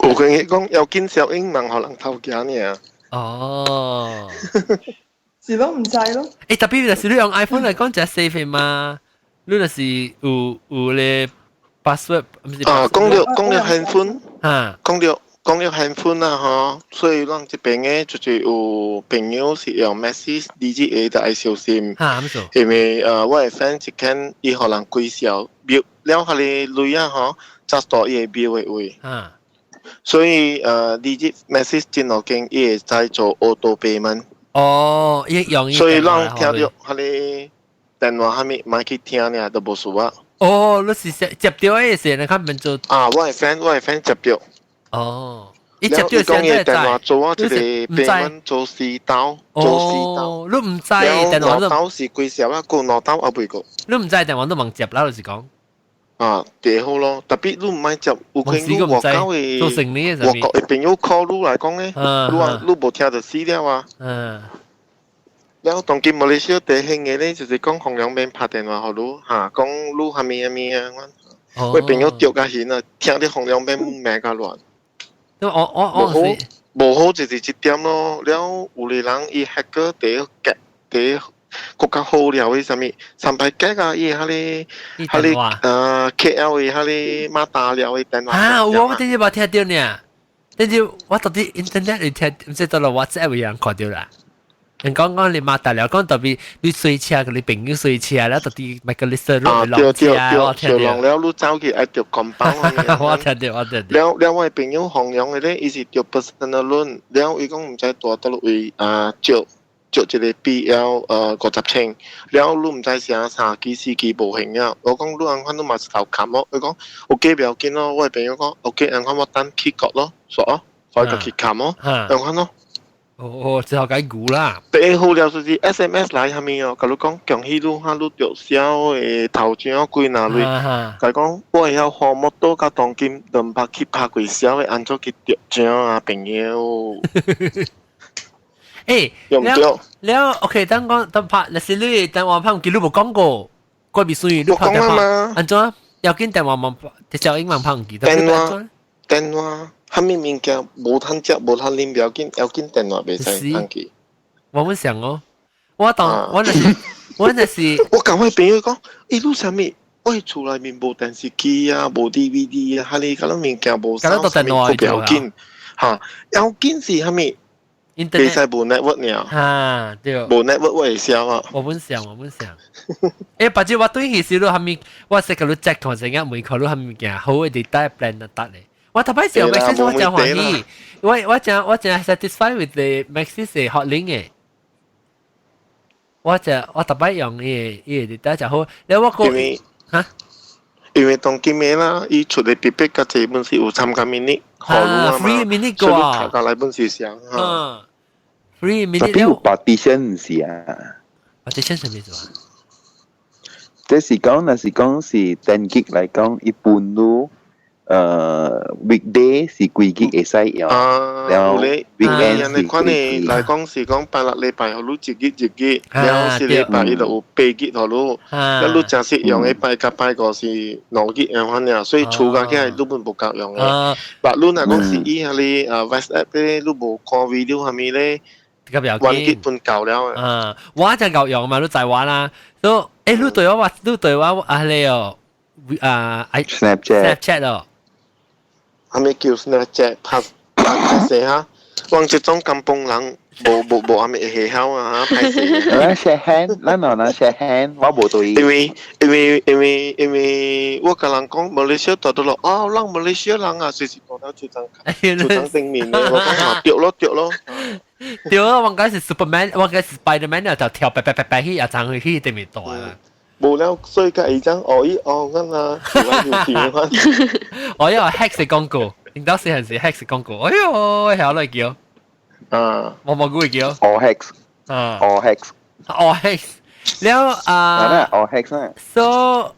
有跟你講要緊小英人予人偷行爾。哦，是咯，毋知咯。欸，特別若是你用 iPhone 來講，真 safe 嘛？你若是有咧 password，毋是？啊，講到 handphone，啊，講到 handphone 啊，嗬，所以咱這邊嘅就是有朋友是用 Maxis DGA 就愛小心。哈，咩做？因為我的 friend 一間伊予人歸銷，標了彼个鐳啊，嗬，才到伊的標的位。所以DG Maxis 真落間伊會使做 auto payment。哦，伊用。所以咱聽著彼个電話啥物，莫去聽爾，都無事啊。哦，你是接到的時，你較免做。啊，我的 friend 接到。哦，伊接到講伊電話做啊，這個 payment 做四刀，做四刀。你毋知電話兩刀是幾小啊？過兩刀也未過。你毋知電話都忘接啦，就是講。啊，第好咯，特別你毋愛接，有可能你外國的做生意外國的朋友 call 你來講咧，你啊你無聽就死了啊。了當今馬來西亞第興的咧，就是講洪良免拍電話予你，哈，講你啥物啥物啊，我朋友著甲興啊，聽著洪良免罵甲亂。我無好無好就是這點咯，了有的人伊 hacker 第一夾第一閣較好了的啥物，三擺夾啊，伊彼个彼个KL 的彼个馬達了的電話。啊，有我頂日無聽著呢，頂日我到底 internet 裡聽，毋知到了 WhatsApp 有人看著啦。人講講你馬達了，講特別你隨車，你朋友隨車了，到底咪個你收落落車，我聽著。了，你走去愛著金包。我聽著，我聽著。了了，我的朋友弘揚的咧，伊是著 personal loan，了伊講毋知蹛佗位啊借借一個 BL 50千，了你毋知啥三支四支無還了。我講你按款你嘛是頭冚咯，伊講 OK 不要緊咯。我的朋友講 OK，按款我等去國咯，煞哦，所以就去冚咯，按款咯。哦哦，只好解估啦。第一好了就是 SMS 來啥物哦，共你講恭喜你哈，你著銷的頭獎幾若鐳，共講我會曉換摩托佮當今200去拍過銷的，按怎去著獎啊朋友？欸，用唔對？了 OK，等講等拍，若是你電話拍毋記你無講過，過未算你拍電話，按怎？要緊電話嘛，小英嘛拍毋記得。電話。啥物物件無通食，無通啉，不要緊，要緊電話袂使放棄。我本想哦，我當我就是我就是，我共我朋友講，欸，你啥物？我厝內面無電視機啊，無 DVD 啊，哈哩，嗰種物件無啥，啥物不要緊，哈，要緊是啥物？袂使無 network 爾。哈，對。無 network 我會痟啊。我本想，我本想。欸，別只我對起時你啥物，我識共你 check 看一下，每看你啥物件好的 data plan 就得咧。我頭擺時用 Maxis 我真歡喜，我真 satisfied with the Maxis 嘅 hotlink 嘅。我特擺用伊個 data 就好，你我個嚇。因為當今嘅啦，伊出嘅 prepaid 較濟本是有參加 minute，啊，free minute 個啊，卡來本是上，嗯，free minute。特別有 partition 唔是啊？partition 什麼意思啊？這是講，若是講是 10 gig 來講，一般都weekday 是幾 gig 會使用，然後 weekend 是幾 gig。來講是講拜六禮拜予你一 gig 一 gig，然後四禮拜伊就有八 gig 予你，咁你誠實用的拜甲拜五是2 gig 樣款爾，所以儲加起來你本無夠用的。但你若講是以下哩啊 WhatsApp 咧，你無看 video 啥物咧，1 gig 本夠了。啊，我就夠用嘛，你在玩啦。所以，你對我話，你對我啊你哦，啊，Snapchat Snapchat 哦。啥物叫 Snapchat 拍拍勢哈？往這種甘榜人無無無啥物會曉啊！歹勢。咱 shake hand，咱兩人 shake hand，我無對。因為我共人講，馬來西亞大多咯，哦，咱馬來西亞人啊，隨時大到手掌頂面的，我講嘛對咯對咯。對啊，我講是 Superman，我講是 Spiderman 啊，就跳白白白白去，也長去去對面大啊。無了，所以甲伊講哦伊哦，咁啊，有條我有 hack 是廣告，聽到細漢時 hack 是廣告，哎喲，曉來叫，啊，毛毛菇會叫，all hacks，啊，all hacks， all hacks，了啊，all hacks 啊，so，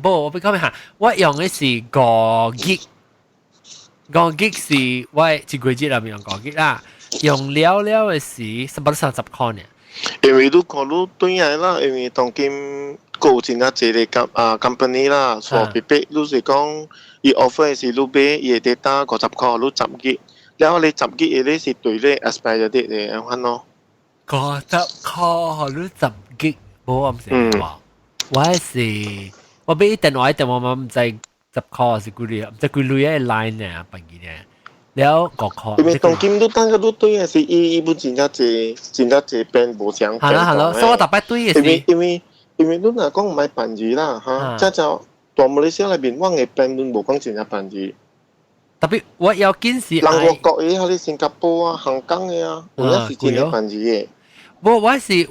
無，我俾講下，我用的是5 gig，5 gig 是我一個月內面用五 gig 啦，用了了的是差不多30塊呢。因為你看你對來啦，因為當今閣有真較濟個company 啦，錯別別，你是講伊 offer 的是你買伊的 data 50塊，你十 G，了後你十 G 的咧是對咧 expire 的咧，按款咯。50塊，你十 G，無我毋是話，我是我買電話電話嘛，毋知十塊是幾鐳，毋知幾鐳的 line 呢，辦機呢。了5塊。因為當今你等個你對的是伊伊本真較濟真較濟變無相。係啦係啦，所以我逐擺對的是。因為你若講毋愛辦字啦，哈，這就大馬來西亞內面，我的變本無講真正辦字。特別我要緊是。人外國的，哈你新加坡啊、香港的啊，有影是真正辦字的。無，我是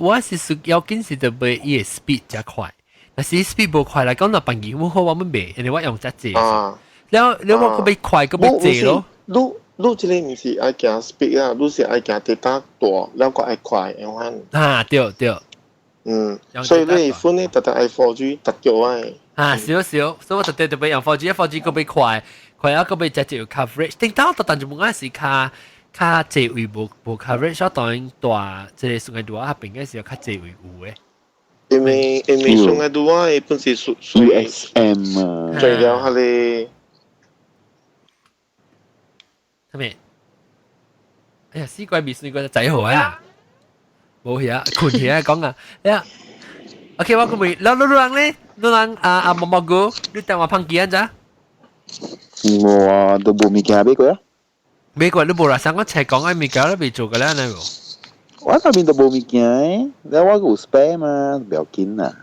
要緊是特別伊的 speed 較快，但是 speed 無快來講，若辦字我好我們袂，因為我用遮濟。啊。了了我閣欲快閣欲濟咯。你你這個毋是愛行 speed 啊，你是愛行 data 大，了閣愛快，樣款。啊，對對。嗯，所以你款呢，特特愛 4G 特叫愛。啊，少少，所以我特特特別用 4G，4G 閣欲快，快啊閣欲直接有 coverage。頂到特但就冇愛是較較濟位無無 coverage，我當然大，這個 Sungai Dua 那邊嘅時候較濟位有嘅。因為 Sungai Dua 的本是屬屬 USM 啊，最了彼個。啥物？哎呀，死鬼未算鬼仔好啊！無去啊，困起啊講啊，呀，OK，我講未，老老人咧，老人啊啊毛毛菇，你電話碰機啊咋？無啊，都無物件買過啊。買過你無啦，上個冊講愛物件都未做過啦，你無？我那邊都無物件誒，你我有 spare 嘛，不要緊啦。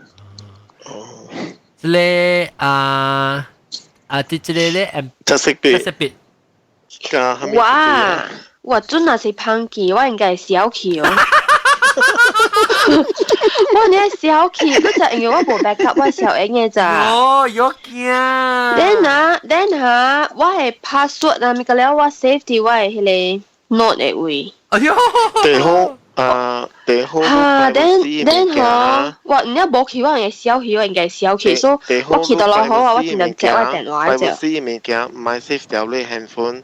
哦，這個啊啊，這個咧，七色筆，七色筆。哇！我陣若是碰機，我應該會消去哦。我應該消去，嗰就因為我無 backup，我小英嘅咋。哦，有驚。 Then 啊，then 哈，我係 password 啊，咪個了我 save 佇我的彼個 note 的位。哎喲，地好啊，地好。哈，then 嗬，我你無去，我應該消去，我應該消去，所以我去到落好啊，我盡量接我電話就。 privacy 物件毋愛 save 掉你 handphone，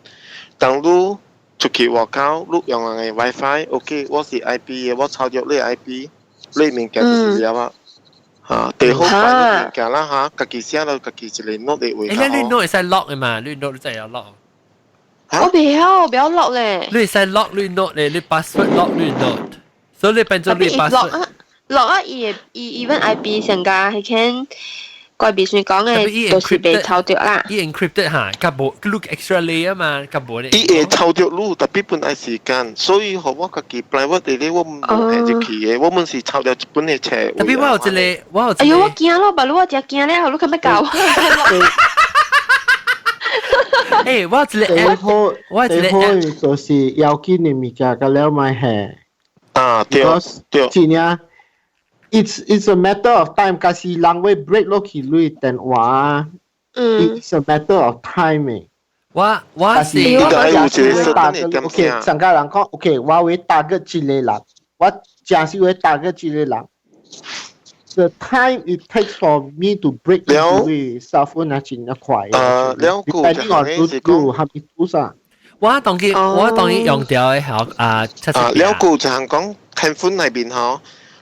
當你出去外口，你用人的 WiFi，OK，我是 IP 的，我抄著你 IP，你物件就是了啊。嚇，地好擺物件啦嚇，家己寫落家己一個 note 的位。欸，你 note 會使 lock 的嘛？你 note 真係有 lock。我袂曉，我袂曉 lock 咧。你會使 lock 你 note 咧，你 password lock 你 note，所以你變做你 password。 lock 啊，lock 啊，伊會伊 even IP 上加係肯怪別算講嘅，就是被抄著啦。伊 encrypted 嚇，較無 look extra layer 嘛，較無咧。伊會抄著你，特別本愛時間，所以予我家己 private 的咧，我無下入去的，我們是抄著一本的冊。特別我有一個，我有一個。哎喲，我驚咯，白你我真驚咧，你可欲教我？欸，我一個 app，我一個 app 就是要緊的物件，佮了莫下。啊，對對。真正，it's a matter of time，假是人會 break 落去你電話。It's a matter of time 嘅。我是我講 OK，上個人講 OK，我會 target 一個人，我真是會 target 一個人。The time it takes for me to break into the cell phone 係真快。兩個就係是講，係咪多啥？我當然用掉的嗬啊，啊，兩個就係講 handphone 內邊嗬，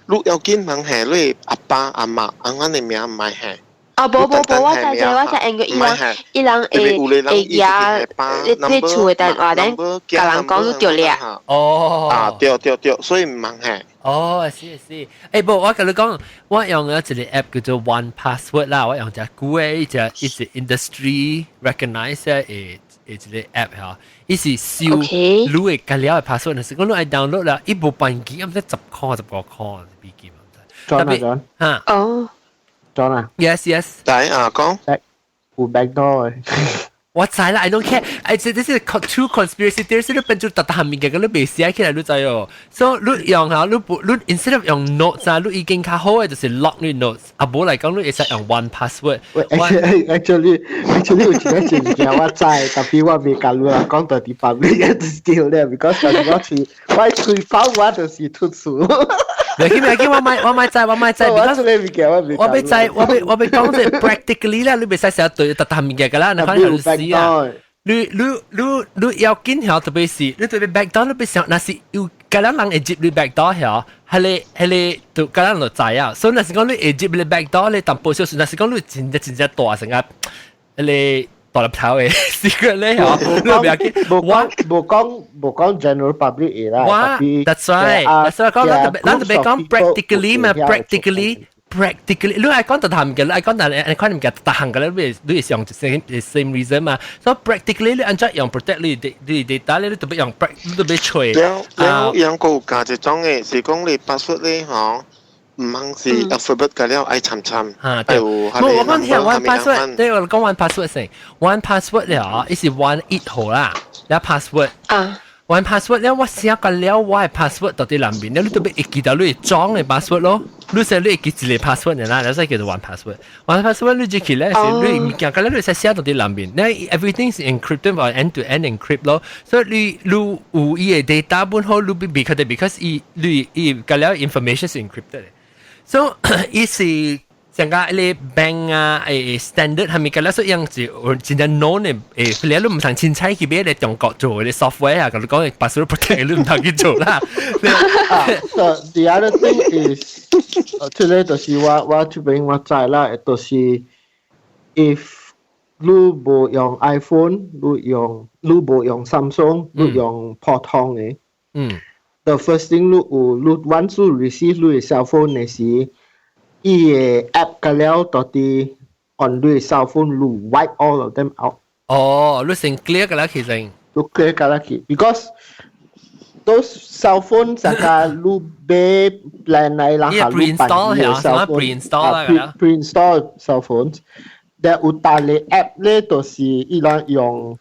你要緊問係你阿爸阿媽，按阮的名毋愛係。啊，無無無，我知知，我知，因為伊人會舉你厝的電話，等共人講你著掠。哦。啊，對對對，所以毋通係。哦，是是，欸，無，我共你講，我用咗一個 app 叫做 One Password 啦，我用隻久的，伊隻伊是 industry recognize 的一個 app 嚇，伊是收你的資料的 password，若是講你愛 download 啦，伊無辦機，毋知10箍15箍美金。 John 啊 John。嚇。哦。 John 啊。 Yes。來啊，講。有 backdoor。我知啦，I don't care。哎，這這是 true conspiracy theory，你變做特特物件，你袂寫起來，你知哦。所以你用下，你不你 instead of 用 notes 啊，你已經較好的就是 lock 你 notes。啊，無來講，你會使用 one password。 Actually 有一個物件我知，但我未共你講到佇 public still 咧，because 我喙我開口我就是出錯。袂緊袂緊，我莫知我莫知。我這個物件我未。我欲知，我欲講這 practically 啦，你袂使寫對特特物件㗎啦，你可能死啊。你要緊曉，特別是你特別 backdoor，你別想，若是有個人人會入你 backdoor 曉，彼個就個人就知啊。所以若是講你會入你 backdoor，你淡薄少少，若是講你真正真正大成個，彼個大粒頭的 secret 咧嗬，你不要緊。我無講 general public 啦。我 that's right，that's right 講咱特別講 practically 嘛，practically。practically 你愛講特談嘅，你愛講但係你看物件特行嘅咧，你會用 same reason 嘛。所以 practically 你按怎用 protect 你 data 咧，你特別用你特別揣。了了，樣個有加一種的，是講你 password 咧嗬，毋通是 alphabet 嘅了愛參參。嚇對。我講聽 one password，對我講 one password 先，one password 了，伊是 one 一號啦，了 password。啊。 one password 了，我寫個了，我的 password 到底內面，你特別會記得你裝的 password 咯。你寫你會記一個 password 啦，所以叫做 one password。one password 你入去咧是你物件，個你使寫到佇內面，你 everything 是 encrypted 或 end to end encrypt 咯。所以你有伊的 data 本好，你別確定，because 伊你伊個了 information 是 encrypted。所以伊是。成個你 bank 啊，standard 係咪個咧？所以樣子真正 known 的你毋通凊彩去買咧中國做的 software 啊，共你講 password protect 你毋通去做啦。 So the other thing is，這個就是我這邊我知啦，就是 if 你無用 iPhone，你無用 Samsung，你用普通的，The first thing 你有你 once you receive 你的 cell phone 的時，伊個 app 個了到底 on 你 cell phone 你 wipe all of them out。哦，你先 clear 個啦，其實。你 clear 個啦去，because those cell phone 成個你買 plan 來啦，下你辦你 cell phone pre-install 啦，pre-install cell phones，但有大個 app 咧，就是伊人用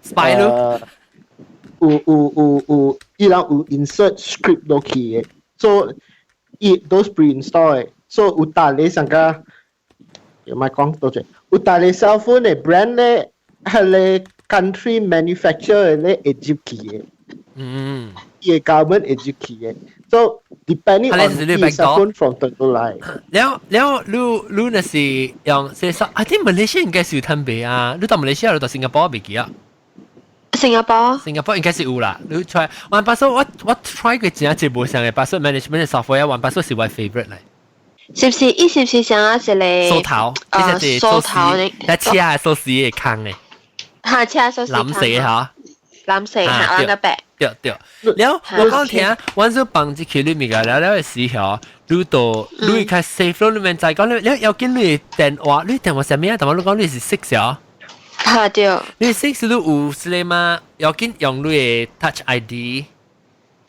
spy 咯，有有有有，伊人有 insert script 落去的，所以 those pre-install 的。所以有大個上個，有咪講多謝？有大個 cell phone 的 brand 咧，係個 country manufacturer 咧會入去的。伊個 government 會入去的。So depending on 伊 cell phone from 佗佗來。了了，你若是用是說，I think Malaysia 應該是有通賣啊。你到馬來西亞，你到新加坡袂記啊？新加坡，新加坡應該是有啦。你 try one password，我 try 過真係無相的 password management software，one password 是我 favorite 嚟。是不是？伊是不是像啊一個鎖頭？鎖頭的，那車的鎖匙的空的。哈，車鎖匙。藍色的哈。藍色哈，藍個白。對對。了，我講聽，我做放入去你物件了了的時候，你就你會較 safe 咯。你免再講你，你要緊你電話，你電話啥物啊？但我你講你是 six 哦。哈對。你 six 你有是咧嗎？要緊用你的 Touch ID。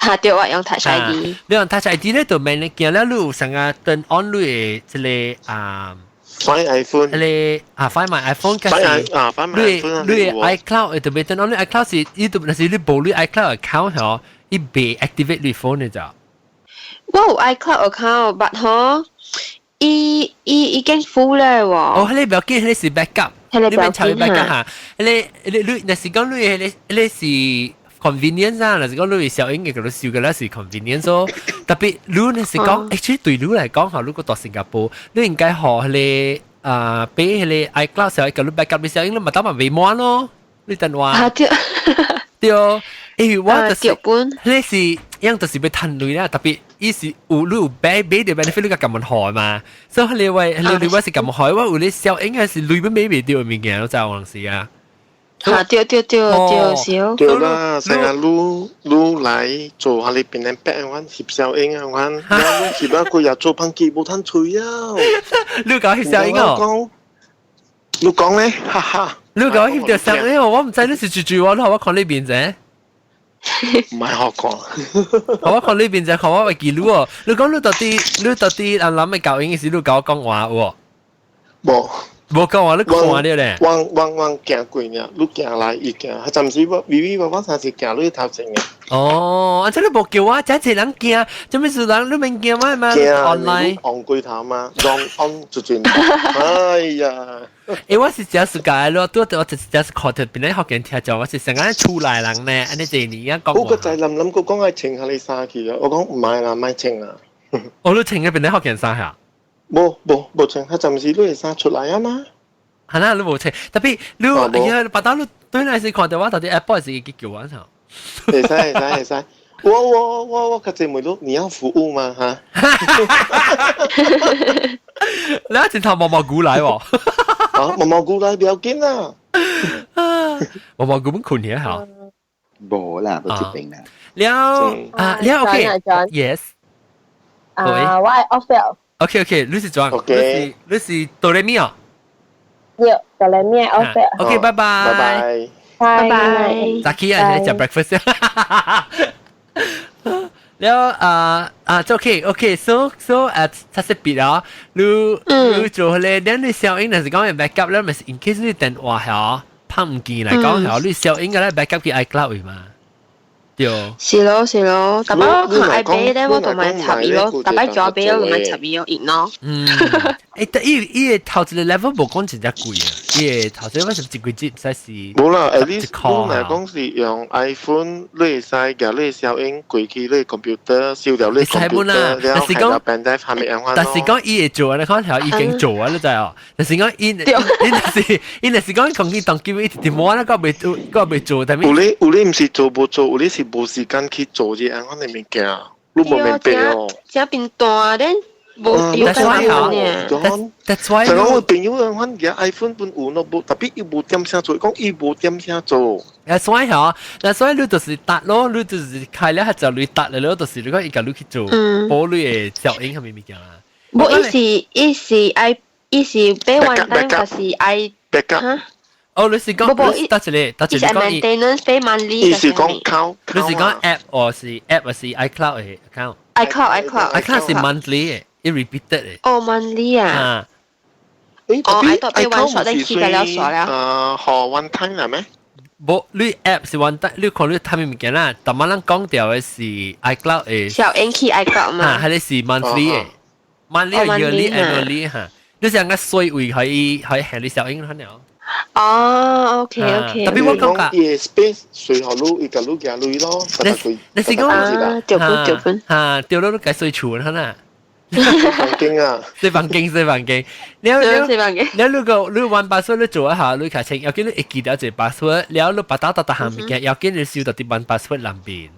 哈對，我用 Touch ID。你用 Touch ID 咧，就免你驚了，你有啥個 turn on 你的這個啊， Find iPhone，你啊 Find My iPhone 嘅是啊 Find My iPhone，你 iCloud 會特別等，你 iCloud 是伊都，若是你無你 iCloud account 嗬，伊袂 activate 你 phone 嘅咋。我有 iCloud account，but 嗬，伊伊已經 full 咧喎。哦，彼個不要緊，彼個是 backup，你免插 backup 嚇。彼個你你若是講你彼個彼個是 convenience 啊，若是講你小英嘅嗰度燒嘅咧是 convenience 咯。特別你若是講，actually 對你來講嚇，如果到新加坡，你應該學彼個啊，俾彼個 iCloud 小英，你 backup 你小英，你咪打埋未滿咯，你電話。啊對。對，因為我就是，彼是樣就是欲趁鐳啦，特別伊是有你有買買著 benefit 你共問害嘛，所以你話你你我是咁害，我有咧小應該是鐳欲買袂著物件，我知有陣時啊。嚇對對對對是。對啦，成日擼擼來做下你變成白阮翕小影啊，阮你翕啊，佢又做噴機無趁喙啊。你講翕小影哦？你講咧，哈哈。你講翕著小影哦，我毋知你是住住我，你予我看你面者。唔係學過，我看你面者，看我會記錄哦。你講你到底你到底阿諗嘅教英時，你共我講話有無？無講話，你看著咧。我我我行過爾，你行來伊行，暫時我微微我我暫時行你頭前嘅。哦，啊，這你無叫我，這濟人驚，做咩事人你免驚我嘛？online。戇龜頭嘛，戇戇就轉。哎呀！欸，我是真世界咯，拄我就是真是看著邊咧福建聽講，我是成個厝內人呢，按呢濟年啊講。我個仔諗諗個講係穿下你衫去啊，我講唔係啦，唔係穿啦。我都穿嘅邊咧福建衫嚇。無無無穿，佢暫時你嘅衫出來啊嘛。係啦，你無穿，特別你哎呀，白刀你對來是看到我到底 Apple 是叫我啥？會使會使會使，我我我我較濟問你，你要服務嗎？哈？你一陣頭毛毛菇來喎。啊，毛毛菇來不要緊啦。毛毛菇本困起嚇。無啦，都這邊啦。了啊，了 OK，yes。啊，我係 off OK OK，你是怎？ OK，你是哆來咪哦？對，哆來咪 off。 OK，拜拜。拜拜。拜拜。早起啊，你食 breakfast。了啊啊，就 OK OK，so so 啊，測識別啊，你你做咧，你你小英若是講 backup 咧，咪是 in case 你電話嚇拍唔見來講嚇，你小英個咧 backup 去 iCloud 嘛？對。是咯是咯，但係我看愛買咧，我都買插伊咯，但係左買我都買插伊咯，用咯。嗯，欸，但伊伊個頭一個 level 無講真正貴啊，伊個頭一個是一幾折，使是。無啦，at least 你若講是用 iPhone，你會使共你小英過去你 computer 收掉你 computer，了開到 pen drive 下面樣但是講伊會做啊，你看條已經做啊，你知哦？但是講伊伊若是伊若是講講伊當機一直摸那個未做，個未做，但有咧有咧，毋是做無做，有咧是無時間去做這樣款的物件，你無明白哦。這變大咧，無有 That's why 啊， That's why 就講我朋友人款而 iPhone 本有 notebook，特別伊無點聲做，講伊無點聲做。 That's why 嗬，That's why 你就是搭咯，你就是開了就你搭了，就是你講伊共你去做，保你的小英係咪物件啦？無，伊是伊是愛伊是買 one time，還是愛 backup？哦，你是講你搭一個，搭一個講伊 maintenance 費 monthly 伊是講靠，你是講 app 或是 app 還是 iCloud 的 account？ iCloud iCloud iCloud 是 monthly 的，伊 repeated 的。哦，monthly 啊。哦，I thought 買 one shot 你去個了煞了。啊，予 one time 啦咩？無，你 app 是 one time，你看你睇物件啦。但係咱講掉的是 iCloud 的。小 N 去 iCloud 嘛。啊，彼個是 monthly 的，monthly yearly annually 哈。你是按個稅位可以可以限你小英可能。哦，OK OK。特別我感覺，伊 space 隨予你，伊共你寄鐳咯。你你是講對本對本。嚇，對咯，你計稅厝可能。房間啊，洗房間，洗房間。了了了，你個你 1Password 你做一下，你較清，要緊你會記得一個 password，了你把打打逐項物件，要緊你收到佇 1Password 內邊。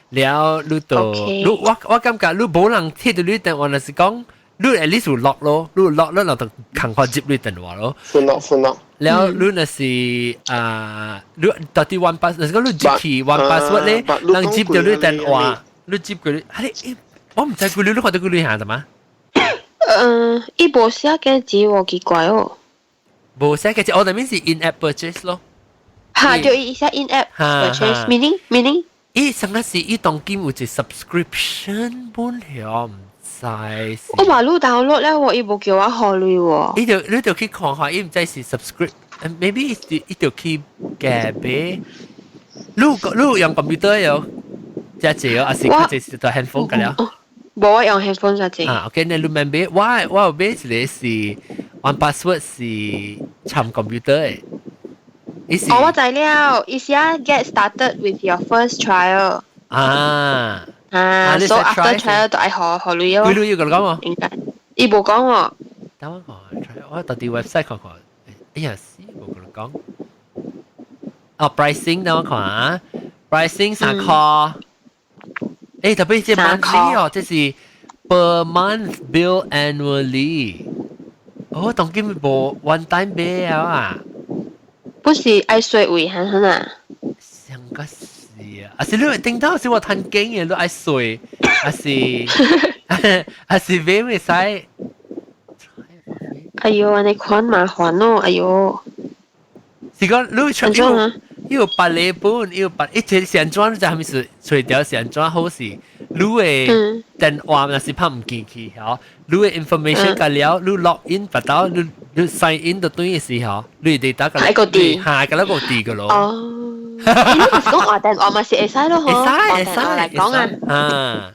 了你就你我我感覺你無人貼到你電話，就是講你 at least 有 lock 咯，你 lock 了，人就共款接你電話咯。分咯分咯。了你若是啊，你到底 1Pass，就是講你入去 1Password 咧，人接到你電話，你接佢，你我毋知佢你你看到佢你下的嗎？嗯，伊無寫價錢喎，奇怪哦。無寫價錢，我那邊是 in app purchase 咯。哈，就伊寫 in app purchase，meaning meaning。伊上個是伊當今有一 subscription 本曉毋知。使。我話你 download 咧，我伊無叫我予鐳喎。伊就你就去看下，伊毋知是 subscribe，maybe 伊就去夾買。你用 computer 有遮濟哦，還是較濟是對 handphone 個了？無，我用 handphone 較濟。啊，OK，你你免買，我有買一個是 1Password 是參 computer 的。哦，我知了，伊寫 get started with your first trial。啊。啊，so after trial 就愛予鐳咯。幾鐳要講喎？應該，伊無講喎。等我看，我到啲 website 看看。哎呀，死無講講。哦，pricing 等我看啊，pricing 3箍。誒，特別這 monthly 哦，這是 per month bill annually。哦，當今無 one time 買啊。不是愛稅位很很啊。上個是啊，啊是你頂到是我趁經嘅，你愛稅，還是買會使？哎喲，按呢款麻煩咯，哎喲。是講你出有有別個本，有別一隻是按怎？你知係咪是揣條是按怎好是？你的電話若是拍毋見去，嗬，你的 information 甲了，你 log in 拔到你 sign in 就對嘅時候，你 data 甲個地，嚇，甲那個地個咯。哦，你唔是講換電話嘛是會使咯，嗬？會使會使來講啊。啊。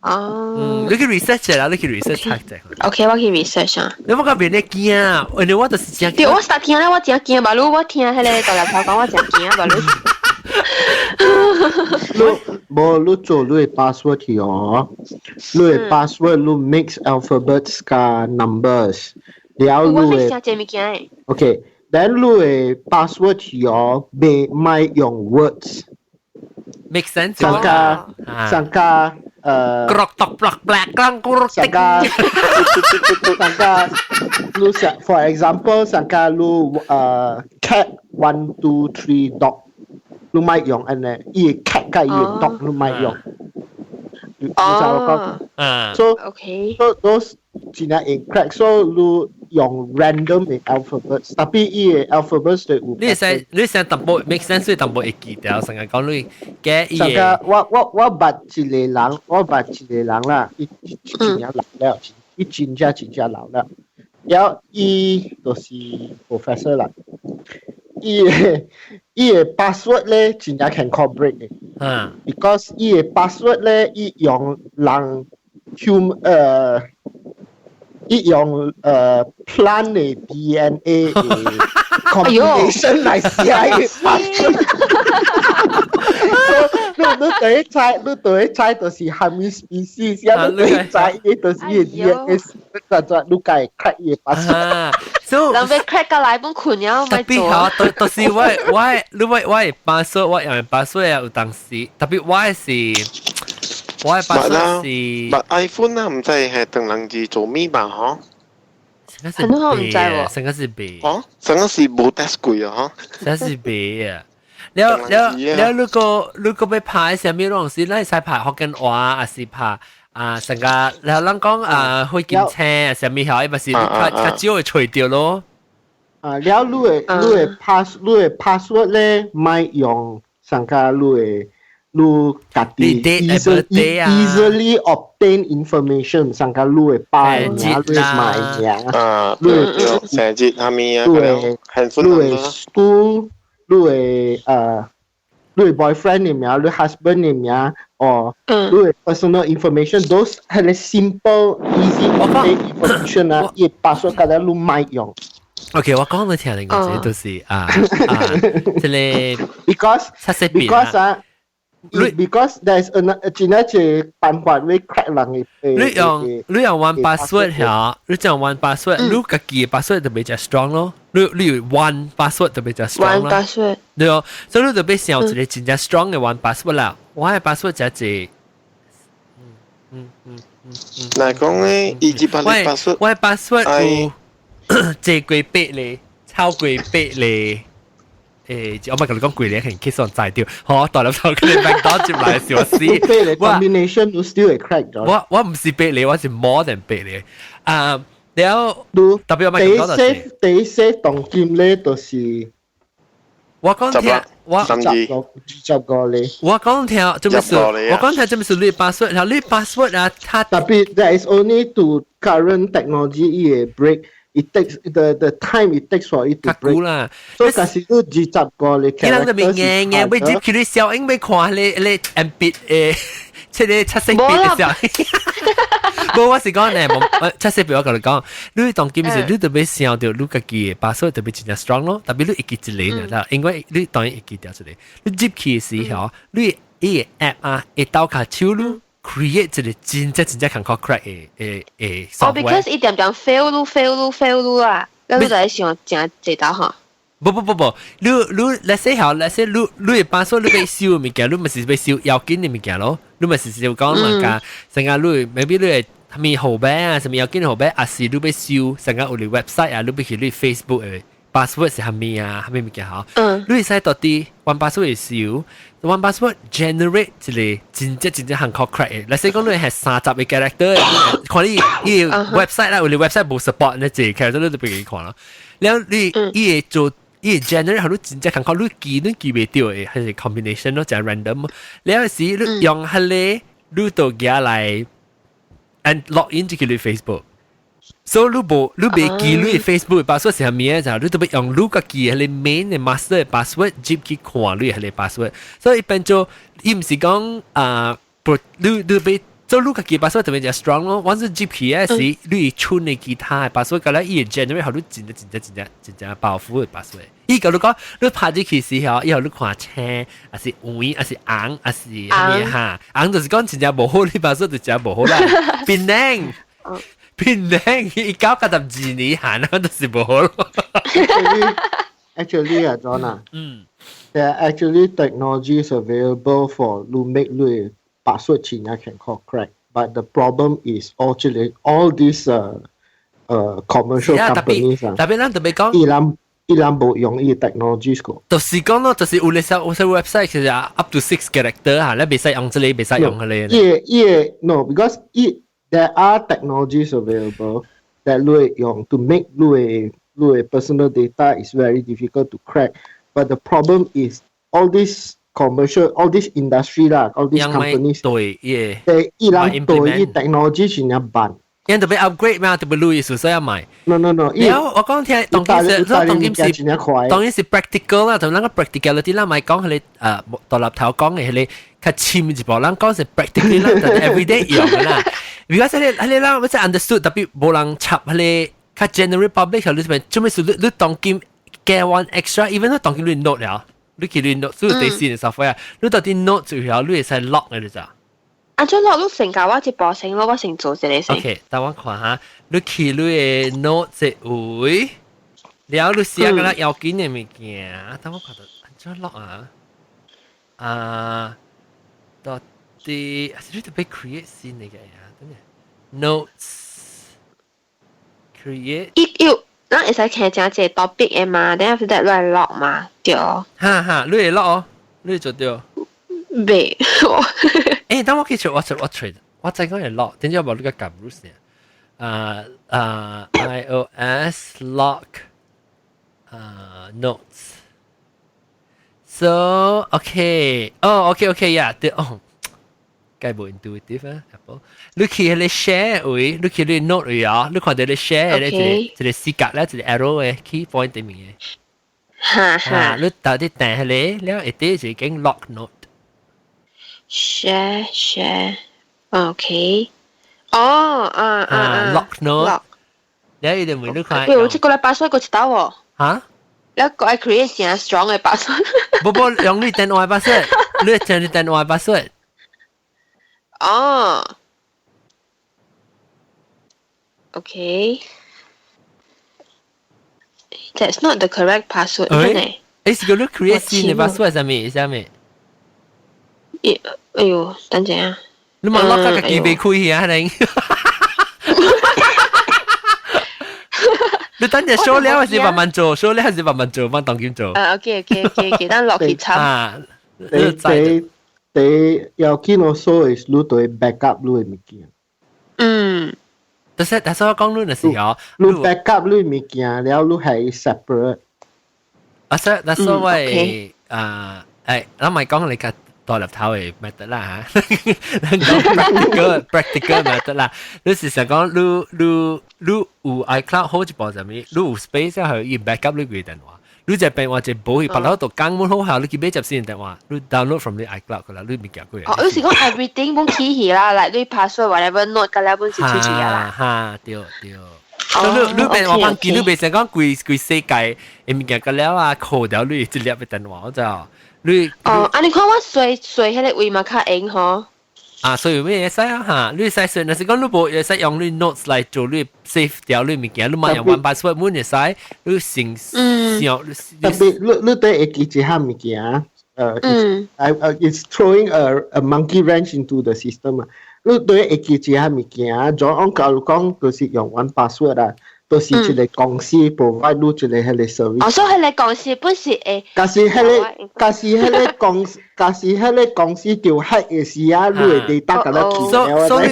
哦，你去 research 啦，你去 research 查者。 OK，我去 research 啊。你冇講別你驚啊？因為我就是真。對，我實聽咧，我真驚，馬路我聽彼個大粒頭講，我真驚馬路。你無你做你的 password 去哦，你的 password 你 mix alphabets 加 numbers，了你的。我寫這物件。 OK，then 你的 password 去哦，袂莫用 words。 Make sense。上加上加。กรอกตอกปลักแปลกกลางกรอก 上加上加，你想 for example 上加你cat one two three dog，你莫用按呢，伊個 cat 佮伊個 dog 你莫用。你知我講？嗯。 So okay. So those 真正 incorrect，so 你用 random 的 alphabets，特別伊個 alphabets 就有。你使你想淡薄 make sense，所以淡薄會記得，成日講你嘅伊個。上我捌一個人，我捌一個人啦，伊真正老了，伊真正真正老了。然後伊就是 professor 啦，伊個 password 咧真正牽苦 break 的。Because 伊個 password 咧，伊用人 hum 伊用plant 的 DNA 的 combination 來寫伊 password。So 你對猜，你對猜就是蝦米 species，啊，你對猜伊就是伊 DNA，就就你該 crack 伊 password。 So 人欲 crack 到來本困了，特別嚇，都是我你我的 password，我用 password 有當時，特別我的 password 是。但 iPhone 啊，毋知係當人字做密碼嗬？很好，毋知喎。成個是白。哦，成個是無 test 過啊，嗬？成個是白啊！了了了，如果欲拍啥物攏是，咱會使拍福建話，還是拍啊？成個然後咱講啊，火金星啊，啥物曉，伊嘛是較較少會揣著咯。啊，了你的 password 咧，莫用上加你的你家己 easily obtain information，上加你的爸名、你的媽名，啊，你的生日啥物啊，你的你的 school，你的 boyfriend 的名，你 husband 的名，or 你的 personal information，those 係個 simple easy obtain information 啊，伊 password 甲咱你莫用。 OK，我講你聽你個這就是啊啊，這個 because 啊。because there's a 真係一個辦法會 crack 人的。你用 1Password 嚇，你用 1Password，你家己的 password 就比較 strong 咯。你用 1Password 就比較 strong 啦。1Password。對哦，所以你就欲想一個真正 strong 的 1Password 啦。我的 password 就係，嗱講咧，伊這擺 password，我的 password 有這幾筆咧，超過八咧。誒，我咪同你講幾年係其實知掉，好，大粒頭佢哋明多接來笑死。八個 combination 都 still 會 crack 咗。我唔是八個，我是 more than 八個。啊，了特別我咪講到第一 save 當今咧，就是我講聽，我三二20個咧。我講聽，做咩事？我講聽做咩事？你 password，然後你 password 啊，他 Tapi that is only to current technology 伊會 break。It takes the time it takes for it to break 啦。所以假使你25個咧，伊人就咪硬硬，要入去你小英要看你你 M 筆誒，七個七色筆的小英。無，我是講呢，無七色筆我共你講，你當今是你特別想著你家己的 password 特別真正 strong 咯，特別你會記一個呢，因為你當然會記掉一個。你入去的時候，你伊個 app 啊，會鬥跤手你 create 一個真正真正艱苦 crack 的的的哦，because 伊點點 fail 嚕 fail 嚕 fail 嚕啊，你就在想真濟道吼。不不不不，你你 let's say 好，let's say 你你的 password 你欲收物件，你毋是欲收要緊的物件咯，你毋是就講人家成個你 maybe 你的啥物號碼啊，啥物要緊號碼，抑是你欲收成個有你 website 啊，你欲去你 Facebook 的 password 是啥物啊，啥物物件吼，你會使到底 1Password 會收，1Password generate 一個真正真正艱苦 crack 的，let's say 講你係30個 character，看你伊 website 啦，有你 website 無 support 那一個 character 你就袂記看咯，了你伊會做。伊 generate 好你真正艱苦，你記你記袂著的，還是 combination 咯，就 random。了時你用彼个，你就寄來 and log in 就去你 Facebook。所以你無你袂記你 Facebook 的 password 是啥物就你都欲用你家己彼個 main 的 master 的 password 入去看你彼个 password。所以變做伊毋是講啊，你你欲做你家己 password 特別就 strong 咯。once 入去的時，你存的其他的 password，個咧伊會 generate 予你真正真正真正真正 powerful 的 password。伊共你講，你拍入去時候，以後你看青，抑是黃，抑是紅，抑是啥物哈？紅就是講真正無好，你 password 就真無好啦。檳榔，檳榔，1992年行，那就是無好咯。 Actually 啊，John 啊，there are actually technologies available for 你 make 你 password 真正艱苦 crack, but the problem is actually all these commercial companies 啊，特別咱特別講，伊人無用伊 technologies 個。就是講咯，就是有咧些有些 website 其實 up to six character 嚇，你袂使用這個，袂使用彼个。伊伊 no because 伊 there are technologies available that 你用 to make 你 personal data is very difficult to crack. But the problem is all this commercial, all this industry 啦，all these companies 對，伊對伊人對伊 technology 是樣辦。因特別 upgrade 嘛，特別鐳所以要買。 No no no，了我講聽，當今是，當今是，當然是 practical 啦，同咱個 practicality 啦，咪講彼个獨立頭講的彼个較深一步，咱講是 practically 啦，就 everyday 用的啦。如果彼个彼个咱我真 understood，特別無人插彼个較 general public，你是做咩事？你你當今加 one extra，even 你當今你 note 了，你去你 note，所有第四嘅 software，你到底 note 就曉，你會使 lock 的你知？啊，怎 lock 你先教我一步先咯，我先做一个先。 OK，等我看下，你去你的 note 這位，了你寫個啦要緊的物件，等我看到按怎 lock 啊？啊，到底是你特別 create 新的個呀？等下，notes create。伊有，咱會使開誠濟 topic 的嘛，等下 after that 你來 lock 嘛，對。哈哈，你會 lock 哦，你會做對。袂。欸，等我去做，我做我 trade，我知講會 lock，點解無你個撳 rules 呢？啊啊，iOS lock 啊 notes。So okay, oh okay okay yeah，對哦，該無 intuitive 啊，Apple。你去彼个 share 位，你去你 note 位啊，你看到你 share 咧一个一個四格咧，一個 arrow 的 key point 對面的。哈哈。你到底訂彼个，了下底就已經 lock note。 Share share OK，哦啊啊啊，lock note，了伊就問你看。喂，我這個禮拜過一道喎。嚇？你個愛 create 真 strong 的 password。不不，用你電話 password，你用你電話 password。哦。OK。That's not the correct password，真的。欸，是個你 create 新的 password 啥物？啥物？咦，哎呦，等陣啊！你嘛 lock 個機袂開去啊？你。你等陣 show 了還是慢慢做？show 了還是慢慢做？慢當今做。啊，OK OK OK OK，等落去查。啊，第第第要緊我說是你對 backup 你的物件。嗯。但是但是我講你的時候，你 backup 你物件了，你係 separate。啊，所那所謂啊，誒，咱咪講你個大粒頭嘅 method 啦嚇，咱講 practical method 啦。你是想講你有 iCloud 好一步啥物？你有 space 係伊 backup 你個電話。你這邊話就無去，別佬都講滿好下，你去買接線電話，你 download from 你 iCloud 個啦，你物件過。哦，你是講 everything 本起去啦，嚟你 password whatever note 個啦，本是出去啦。哈，對對。所以你變我幫見，你袂使講規規世界的物件個了啊，扣掉你一粒的電話就你。哦，啊，你看我隨隨彼个位嘛較閒吼。啊，所以咩會使啊嚇？你會使說，若是講你無會使用你 notes 來做你 save 掉你物件，你嘛用 one password 滿會使，你成上。特別你得會記一項物件，it's throwing a monkey wrench into the system 啊。你對會記一項物件，就按假如講，就是用 one password 啊。就是一個公司 provide 你一個彼個 service。哦，所以彼个公司本是會。假是彼个公司著 hack 的時啊，你的 data 共咱去了。所以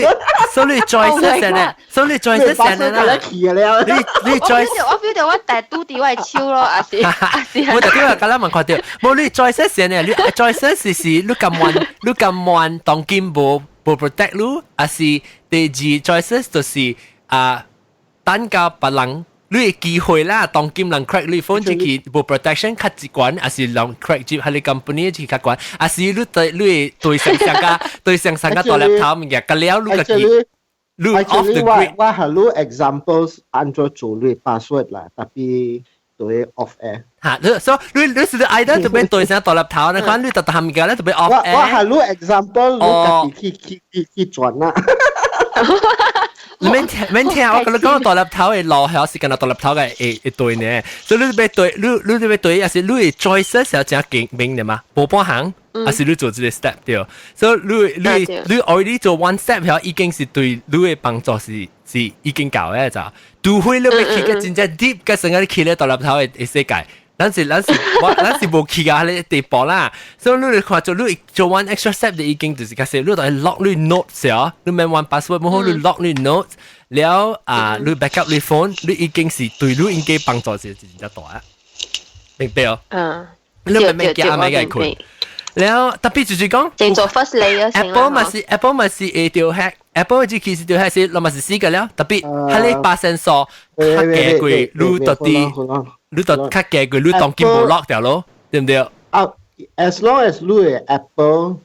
再說呢，所以再說呢啦。你再我 feel 到我大拄佇我的手咯，還是還是。我就叫佢咱問看到，無你再說呢，你再說是你咁慢，你咁慢當今無 protect 你，還是第二再說就是啊。等到別人你的機會啦，當今人 crack 你 phone 這個無 protection 較一懸，還是人 crack 入彼个 company 這較懸，還是你對你對上上個對上上個大粒頭物件，個了你家己你 off the grid。我係你 examples 按怎做你 password 啦，特別對 off air。嚇，你所以你是 either 特別對上大粒頭，你看你特特物件咧特別 off air。我係你 example，你家己去去去轉啦。你免聽免聽，我共你講大粒頭的路係是敢若大粒頭的會對呢，所以你欲對，你欲對，抑是你的 choice 是誠簡明的嘛，無半項，抑是你做這个 step 對，所以你 already 做 one step 遐已經是對你的幫助是已經夠的就，除非你欲去個真正 deep 個成個你去咧大粒頭的世界。咱是無去到彼个地步啦，所以你看做你做 one extra step 就已經就是較細，你就 lock 你 notes 啊，你免 one password 無好，你 lock 你 notes 了啊，你 backup 你 phone，你已經是對你應該幫助是真正大啊，明白哦？嗯，你明明驚阿咪個困，了特別就是講，先做 first layer ，Apple 嘛是會著 hack，Apple 這其實著 hack 是，那嘛是死個了，特別彼个百分數較低過你到底。你就較低過，你當今無 lock 掉咯，對毋對？啊，as long as 你的 Apple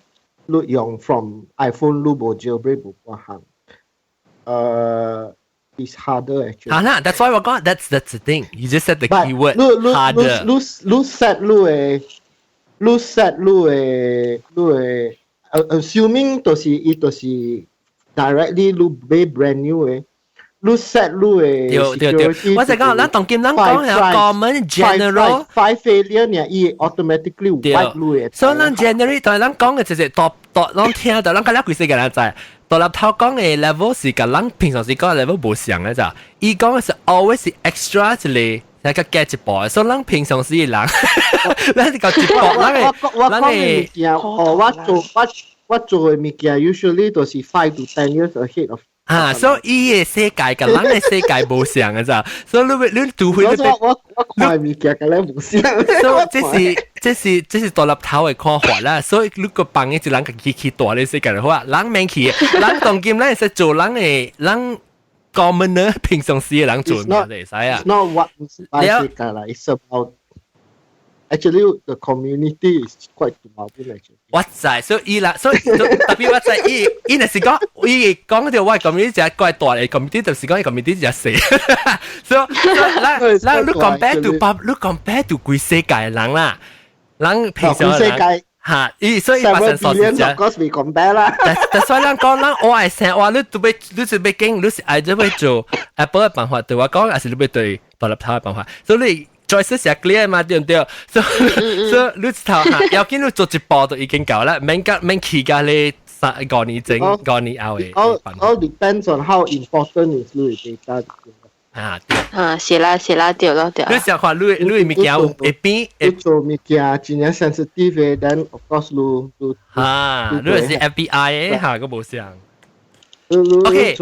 你用 from iPhone 你無 jailbreak 無半項，is harder actually。好啦，that's why 我講，that's the thing. You just said the keyword harder。你 set 你的，你 set 你的，assuming 就是伊就是 directly 你買 brand new 的。你 set 你的對對對，我就講，咱當今咱講係 common general five failure 呢，伊 automatically wipe 你的。所以咱 generally 當咱講的就是大大，咱聽到咱較了規世個人知，大粒頭講的 level 是佮咱平常時講的 level 無相的咋？伊講的是 always 是 extra 一個，較加一步，所以咱平常時的人，咱是講一步，咱的我講的物件，哦，我做的物件，usually 都是 5 to 10 years ahead of。啊，所以伊的世界佮咱的世界無相的咋？所以你除非你我看物件佮咱無相。所以這是大粒頭的看法啦。所以如果幫一個人家己去大的世界的話，人免去，人當今咱會使做人的人 common 呢，平常時的人做咩會使啊？Not what 世界啦，it's about actually the community is quite 大 actually。我知，所以伊啦，所以特別我知，伊若是講，伊講著我 community 只怪大的 community，就是講伊 community 只細。所以咱你 compare to 你 compare to 規世界的人啦，人平常世界嚇，伊所以發生數字啫。Of course we compare 啦。但所以咱講，咱我愛生話，你都欲你就欲經，你是愛做欲做 Apple 的辦法對我講，還是你欲對獨立頭的辦法？所以你 choice 是 clear 嘛，對毋對？所以你頭嚇，要緊你做一步就已經夠啦，免甲免去甲你3、5年前、5年後的。 All depends on how important is 你的 data。啊，對。啊，是啦是啦，對咯對。你想看你物件有會變？你做物件真正 sensitive 的，then of course 你啊，你是 FBI 的嚇，閣無相。OK，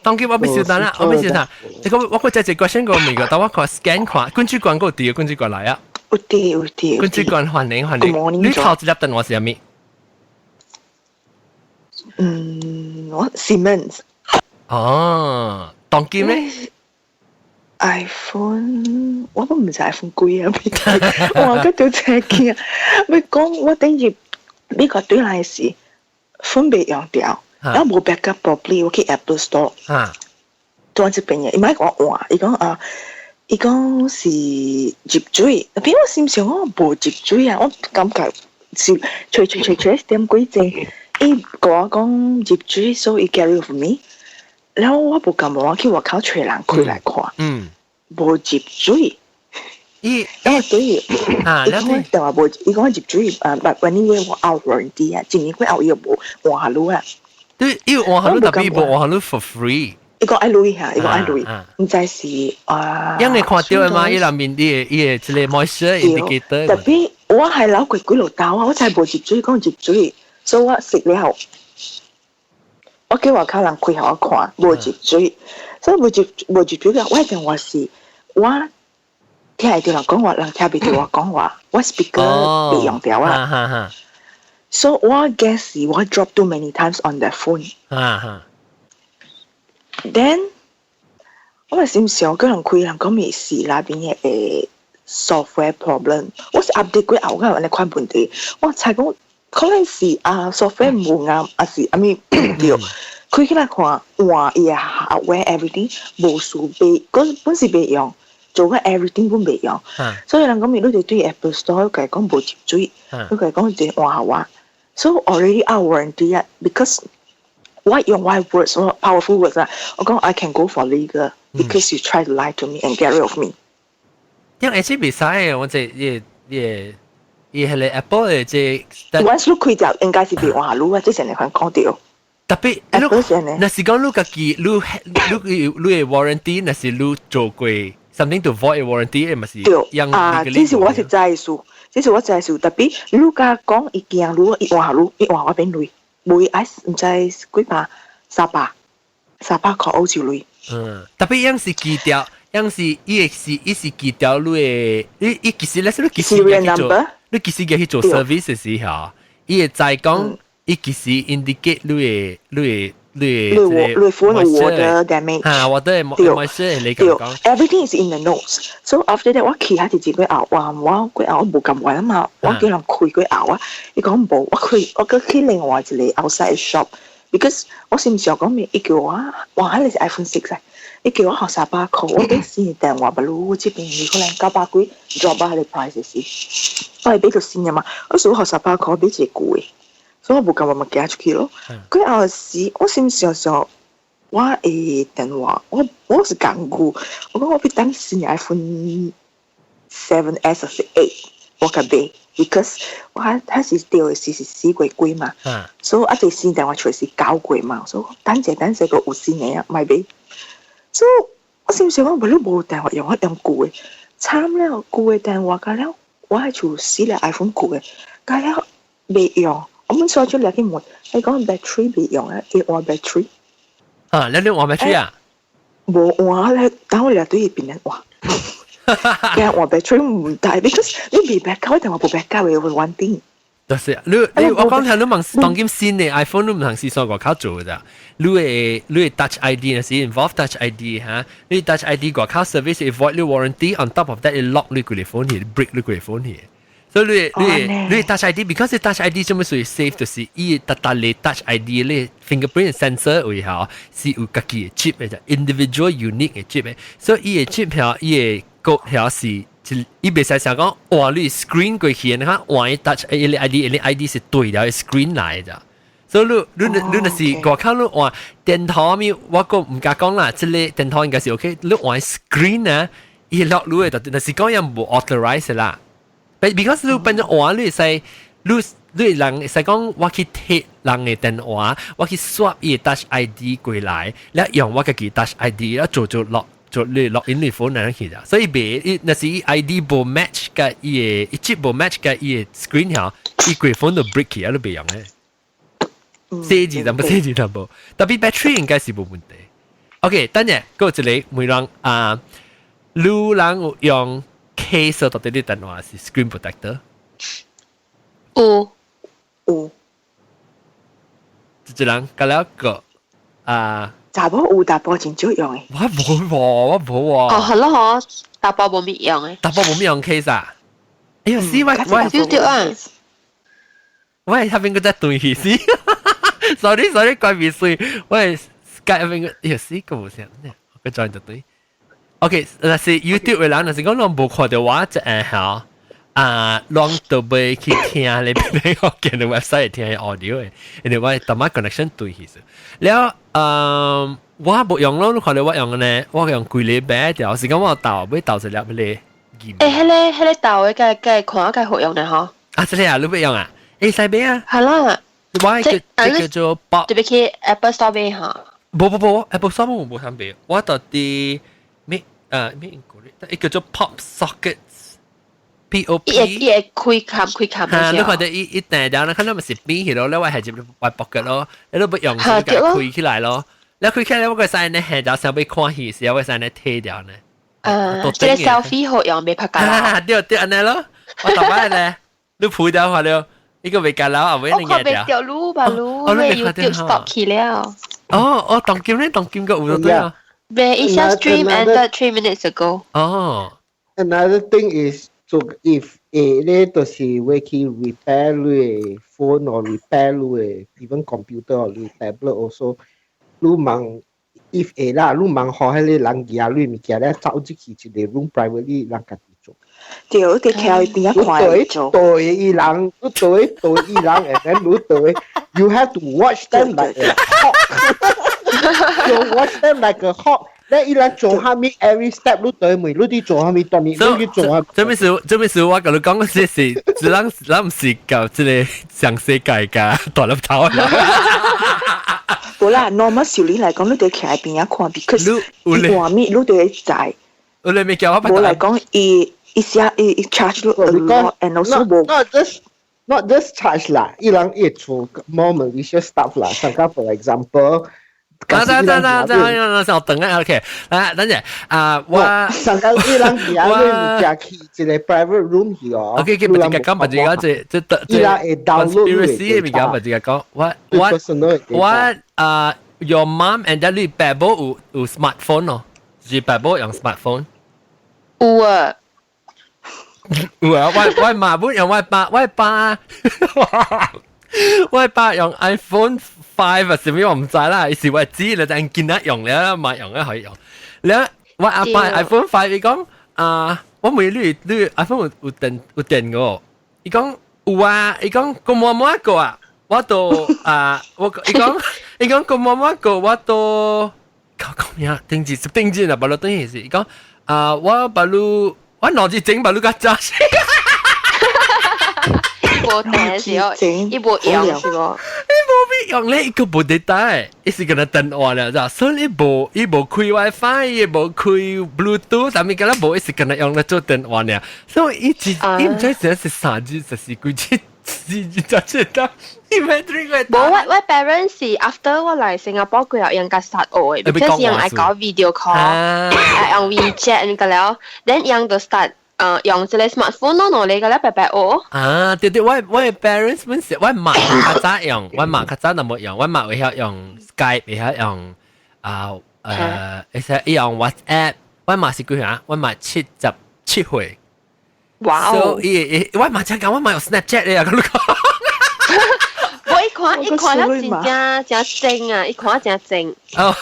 當然我欲小等啦，我欲小等。這個我閣再一個 question 個問個，等我看 scan 看，根據廣告第二根據過來啊。有啲有啲。君主官歡迎歡迎。你頭一粒電話是啥物？嗯，我 Siemens。哦，當機咩？iPhone 我都唔知 iPhone 幾啊！我個條車機啊！咪講我等於美國對來時分別用掉，然後無 backup properly，我去 Apple Store。做這邊嘢，伊莫講換，伊講啊，伊講是入水，特別我心想我無入水啊，我感覺是吹吹吹吹點幾濟，伊共我講入水，所以 get rid of me。然後我無感覺，我去外口揣人開來看，無入水。伊然後對，伊講電話無，伊講入水啊，but anyway 我 out warranty 啊，一年過後伊又無換下路啊。對，伊換下路特別無換下路 for free。伊講愛鐳嚇，伊講愛鐳，毋知是啊。因為看到嘛，伊內面啲伊個這個 moisture indicator。特別我係老過幾落兜啊，我才無入水，講入水，所以我食了後，我叫外口人開予我看，無入水，所以無入水嘅，我電話是我聽會著人講話，人聽袂著我講話，我 speaker 袂用掉啊。所以我 guess 是我 drop too many times on the phone。Then 我咪心想，可能開人講咪是那邊嘅 software problem。我是 update 過後，我有按呢款問題。我猜講可能是啊 software 無啱，還是啥物對。開起來看，換伊個 hardware everything 無事袂，嗰本是袂用，做個 everything 本袂用。所以人講咪你就對 Apple Store 佢講無入水，佢講就換予我。So already out warranty 啊，because 我用我 words 我 powerful words 啊，我講 I can go for legal because you try to lie to me and get rid of me。因為這袂使嘅，我這伊伊伊係個 Apple 嘅這。 Once 你開掉，應該是袂換路啊，這成日講到。特別你，若是講你家己，你你你嘅 warranty，若是你做過 something to void warranty，咪是對啊，這是我實在數，這是我實在數。特別你甲講伊驚你，伊換路，伊換我變鐳，每愛毋知幾百、三百、300箍澳洲鐳。嗯，特別樣是記掉，樣是伊是伊是記掉你的，伊伊其實咧是你其實去做，你其實去做 service 嘅時候，伊會知講。伊其實 indicate 你的你的你的你 phone water damage 啊，water moisture 你講講。 Everything is in the notes. So after that 我去下一個後，哇我過後我無咁玩啊嘛，我叫人開過後啊，伊講無，我開我閣去另外一個 outside shop，because 我是毋是講咩？伊叫我，哇，彼個是 iPhone 6 啊，伊叫我予300箍，我買新的電話，不如我這邊可能900幾 drop 啊，彼個 price 是，我係買到新的嘛，我說我予300箍買一個舊的。所以我無甘願嘛行出去咯。過後時，我心想想，我的電話，我是港股，我講我欲等新的 iPhone 7S 還是 8，我較買，because 我它是掉的時是4月幾嘛，所以啊這新電話出來是9月嘛，所以等者等者個有新的啊，莫買。所以我心想講，無你無電話用，我用舊的，慘了，舊的電話甲了，我還厝死了 iPhone 舊的，甲了袂用。我們所出嚟去問，你講 battery 袂用啊，要換 battery。啊，你換 battery 啊？無換咧，等我嚟對邊人換。驚換 battery 毋得，because 你未 backup，電話無 backup 會換電。就是你你我講聽你問當今新的 iPhone 你毋通試上外口做咋？你的 Touch ID 若是 involve Touch ID 哈，你 Touch ID 外口 service void 你 warranty on top of that 會 lock 你規個 phone 去，break 你規個 phone 去。所以你 Touch ID，because 你 Touch ID 做咩屬於 safe，就是伊特特你 Touch ID 你 fingerprint sensor 位嚇是有家己的 chip 嘅，individual unique 嘅 chip 嘅，所以伊的 chip 條伊的 code 條是。伊袂使想講，哇！你 screen 過去，你看換 touch 伊個 ID，伊個 ID 是對了 screen 來的。所以你你你若是外口你換電頭咪，我閣毋敢講啦。這個電頭應該是 OK。你換 screen 啊，伊落你的，若是講也無 authorize 啦。Because 你變做換你會使，你你人會使講我去提人的電話，我去 swap 伊的 touch ID 過來，了用我家己 touch ID，了做做落。做你 log in 你 phone 那去啦，所以袂伊若是伊 ID 無 match 佮伊的伊 chip 無 match 佮伊的 screen 嚇，伊規 phone 都 break 去啊，都袂用咧。細字淡薄，細字淡薄，特別 battery 應該是無問題。OK，等下閣有一個問人啊，你人有用 case 到底你電話是 screen protector？有。有。一人隔了個啊。查某有，查埔真少用的。我無喎，我無喎。哦，係咯，嗬，查埔無物用的。查埔無物用 case 啊？哎呀，死我我少啲啊！我係下邊個在對戲死，sorry sorry，關閉水，我係 Skype 邊個，哎呀死個無聲呢，我轉就對。OK，若是 YouTube 的人，若是講攏無看著我，就會曉啊，攏都袂去聽你邊個見到 website 聽 audio 的，因為我淡仔 connection 對去了，嗯，我無用咯，你看到我用的呢，我用幾禮拜條，是講我鬥欲鬥一粒彼個。欸，彼個鬥的該該看該好用的吼。啊，這個啊，你欲用啊？會使買啊？係啦。我叫叫做 Pop。特別去 Apple Store 買哈。無無無，Apple Store 無無通買，我到佇咩啊咩英國咧？伊叫做 Pop Sockets。P O P。伊會伊會開冚開冚。嚇！你看著伊伊訂了，你看到咪是邊去咯？你我係入外 pocket 咯，你都不用就開起來咯。你開起來我個使呢下就想欲看戲時，我使呢提掉呢。啊，這個 selfie 好用袂拍架啦。對對，按呢咯。我逐擺呢，你鋪掉話了，伊個袂架了啊，尾你我看袂著路吧路，你 YouTube stop 去了。哦哦，當今咧，當今個有就對啊。未，伊寫 stream ended 3 minutes ago。哦。 Another thing is 做 if 會咧，就是會去 repair 你的 phone or repair 你的 even computer or 你 tablet also，你問 if 會啦，你問予彼个人舉你物件咧，走入去一个 room privately 人家己做。對，你佇徛伊邊仔看伊做。對伊人，你對對伊人，and then 你對，you have to watch them like a hawk。You watch them like a hawk。你伊人做啥物 every step 你對問，你佇做啥物，當你你去做啥？這物事，這物事我共你講，這是，咱咱毋是到這个詳細界㗎大粒頭。無啦，normal 修理來講，你得徛喺邊仔看，because 伊換物你都會知。有咧物件我無來講，伊伊寫伊伊 charge 你 a lot and also 無。 Not just charge 啦，伊人會做 more malicious stuff 啦。上個 for example。等等等等等，等等啊，OK，來等陣啊，我上個伊人而家你物件去一個 private room 去哦。 OK，OK，不直接講，不直接講，這這伊人會 download conspiracy 的物件，不直接講。我我我啊，your mom and dad 你爸母有有 smartphone 哦，是爸母用 smartphone？有啊。有啊，我我媽本用我爸，我爸。我爸用 iPhone 5 啊，啥物我毋知啦，伊是我知啦，但囡仔用了，嘛用了可以用。了我阿爸 iPhone 5 伊講啊，我問你你 iPhone 有有電有電個？伊講有啊，伊講個滿滿個啊，我都啊，我伊講伊講個滿滿個，我都講講咩啊？頂住頂住啊，巴魯等於是伊講啊，我巴魯我腦子整巴魯較早。無電時候，伊無用是無？伊無必用咧，伊個無得帶，伊是敢若電話了，咋？所以伊無伊無開 WiFi，伊無開 Bluetooth，啥物敢若無，伊是敢若用來做電話爾。所以伊一伊毋知是是3G，十是幾 G，4G 才知道。伊 battery 無，我我 parents 是 after 我來新加坡過後，用較 start 學的，because 用愛搞 video call，愛用 WeChat 個了，then 用就 start 用這個 smartphone 咯，攞嚟個咧白白學。啊，對對，我我 parents 本是我媽較早用，我媽較早就無用，我媽會曉用 Skype，會曉用啊會使用 WhatsApp。我媽是幾歲啊？我媽77歲。哇哦！所以伊我媽真講，我媽有 Snapchat 咧啊！佮你講。我一看一看了真正真精啊！一看真精。哦，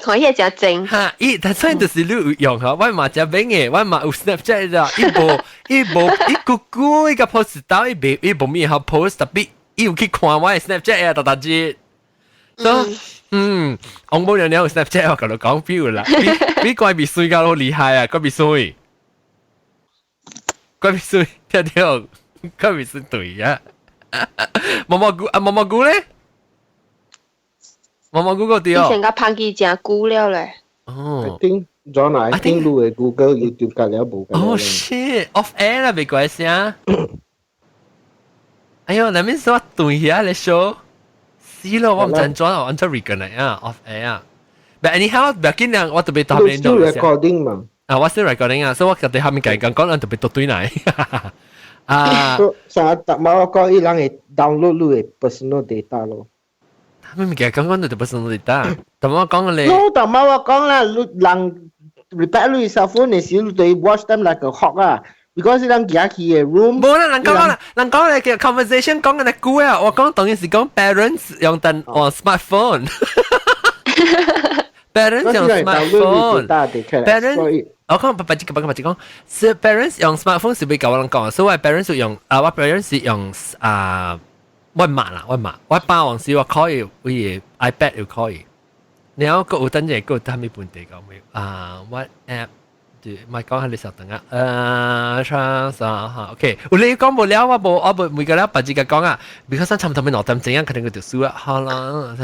看伊真精。哈！伊但雖然就是你有用吼，我媽真明的，我媽有 Snapchat 咋？伊無伊無伊久久伊個 post 到伊袂伊無物好 post，特別伊有去看我的 Snapchat 啊，逐逐日。所以嗯，翁某娘娘有 Snapchat，我共你講表啦，比比怪比水較好厲害啊，怪比水，怪比水，聽聽，怪比水對啊。毛毛菇啊，毛毛菇咧？毛毛菇個對哦。以前個攀機真久了咧。哦。 I think John, I think 你的 Google YouTube 隔了無。哦，shit，off air 啦，袂關聲。哎呦，那邊說對遐咧 show，死咯，我毋知怎我按怎 reconnect 啊，off air 啊。But anyhow，不要緊啦，我特別特別 Still recording 嘛？啊，我 still recording 啊，所以我覺得下面講講講人特別多對來。啊，上逐擺我講伊人會 download 你的 personal data 咯。咩物件講講就 personal data，但我講你。 No，逐擺我講啦，你人 repair 你 cell phone 的時，你對 watch them like a hawk 啊。because 人行去的 room。無啦，人講啦，人講你嘅 conversation 講緊嘅久啊，我講當然是講 parents 用電哦 smartphone。parents 用 smartphone。parents 我講白白講白白講，是 parents 用 smartphone 是會教我人講，所以我 parents 用啊，我 parents 是用啊，我媽啦，我媽，我爸往時我可以為 iPad 又可以，然後個有等陣個他們本地講沒啊，what app？對，咪講下你稍等啊，唱啥哈？OK，有你講無了，我無我無每個了，別自己講啊，because 差唔多2點鐘啊，肯定佢就輸啊，好啦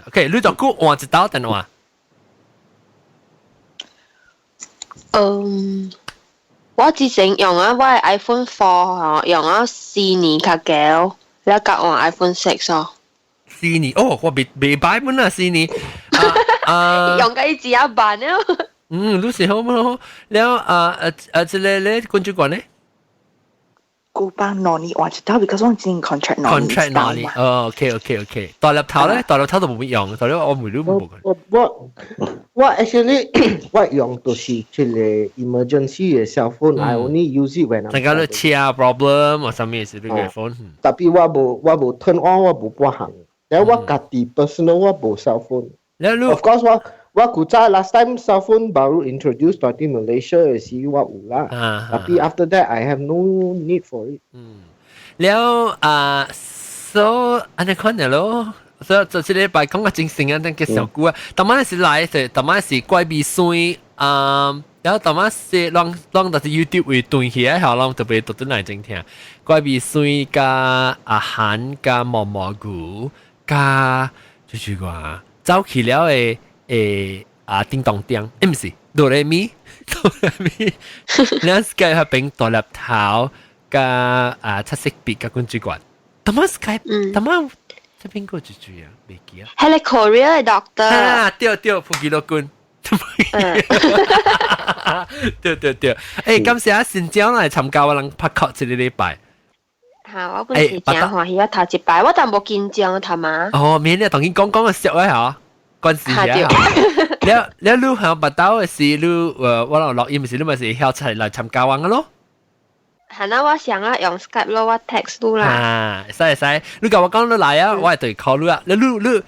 ，OK，你就估換一道電話。嗯，我之前用啊，我的 iPhone 4 用啊4年較久，了甲換 iPhone 6 哦。四年哦，我未未擺本啊，四年。啊，用個一支一萬了。嗯，你是好冇？了啊啊啊！這個咧，關主管咧？古巴兩年換一道，because 我之前 contract 兩年。 contract 兩年。哦，OK。大粒頭咧，大粒頭都冇用，大粒我每都冇。我 actually 我用就是這個 emergency 的 cell phone，I only use it when 大家都車 problem 或啥物事你個 phone。 Tapi 我無 turn on 我無半項，然後我家己 personal 我無 cell phone。 Of course 我古早 last time cell phone baru introduced 到啲 Malaysia 的時我有啦，tapi after that I have no need for it。嗯，了啊，so 按呢款咯，所以就這禮拜講個精神啊，等嘅小久啊，當晚是來是，當晚是怪味酸啊，然後當晚是攏攏就是 YouTube 會斷起來，後攏特別特登來正聽，怪味酸加阿韓加毛毛菇加就是話走去了的。誒啊，叮當叮，誒毋是，哆來咪，哆來咪，你 Skype 彼邊大粒頭加啊七色筆加滾主管，當晚 Skype，當晚這邊個住住啊，未記啊。係你 Korea 的 doctor。啊，對對，福記樂君。對對對，誒，感謝啊，新疆來參加我人拍 call 這個禮拜。嚇，我本是真歡喜啊，頭一擺我但無緊張頭嘛。哦，免你當佢講講個笑啊嚇。關事啊！了了，你響捌到的是你，我人錄音是你咪是曉出來參加我個咯。係啦，我想啊用 Skype 咯，我 text 你啦。啊，會使會使，你共我講你來啊，我會對 call 你啊。你你你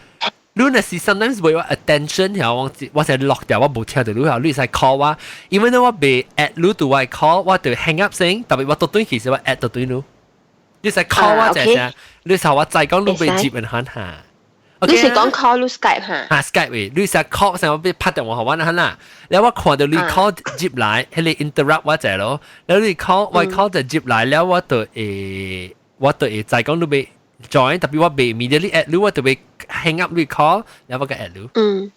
你若是 sometimes 無我 attention 曉我我先落掉，我無聽到你曉，你會使 call 我，因為呢我未 add 你到我 call，我就 hang up 先，特別我倒轉去時我 add 倒轉你，你使 call 我一聲，你時我再講你未接人喊下。你是講 call 你 Skype 哈？啊 Skype 喂，你是 call 成我俾拍電話予我啦啦，然後我看到你 call 接來，彼個 interrupt 我者咯，然後你 call 我 call 就接來，了我就會再講你欲 join，特別我未 immediately add 你，我就會 hang up 你 call，然後我個 add 你。嗯。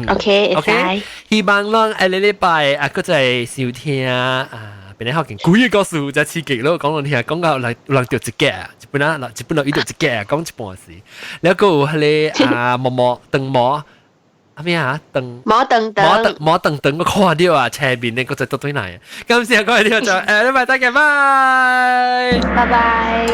OK， OK，希望咱下個禮拜啊，閣再收聽啊。邊咧好勁，幾個故事真刺激咯！講到聽，講到來有人著一個，一本啊，一本落伊著一個，講一半時。了閣有彼個啊，毛毛長毛啊咩啊長毛長長毛長毛長長，我看到啊，斜面的閣再倒轉來。感謝各位聽眾，禮拜再見，拜拜拜。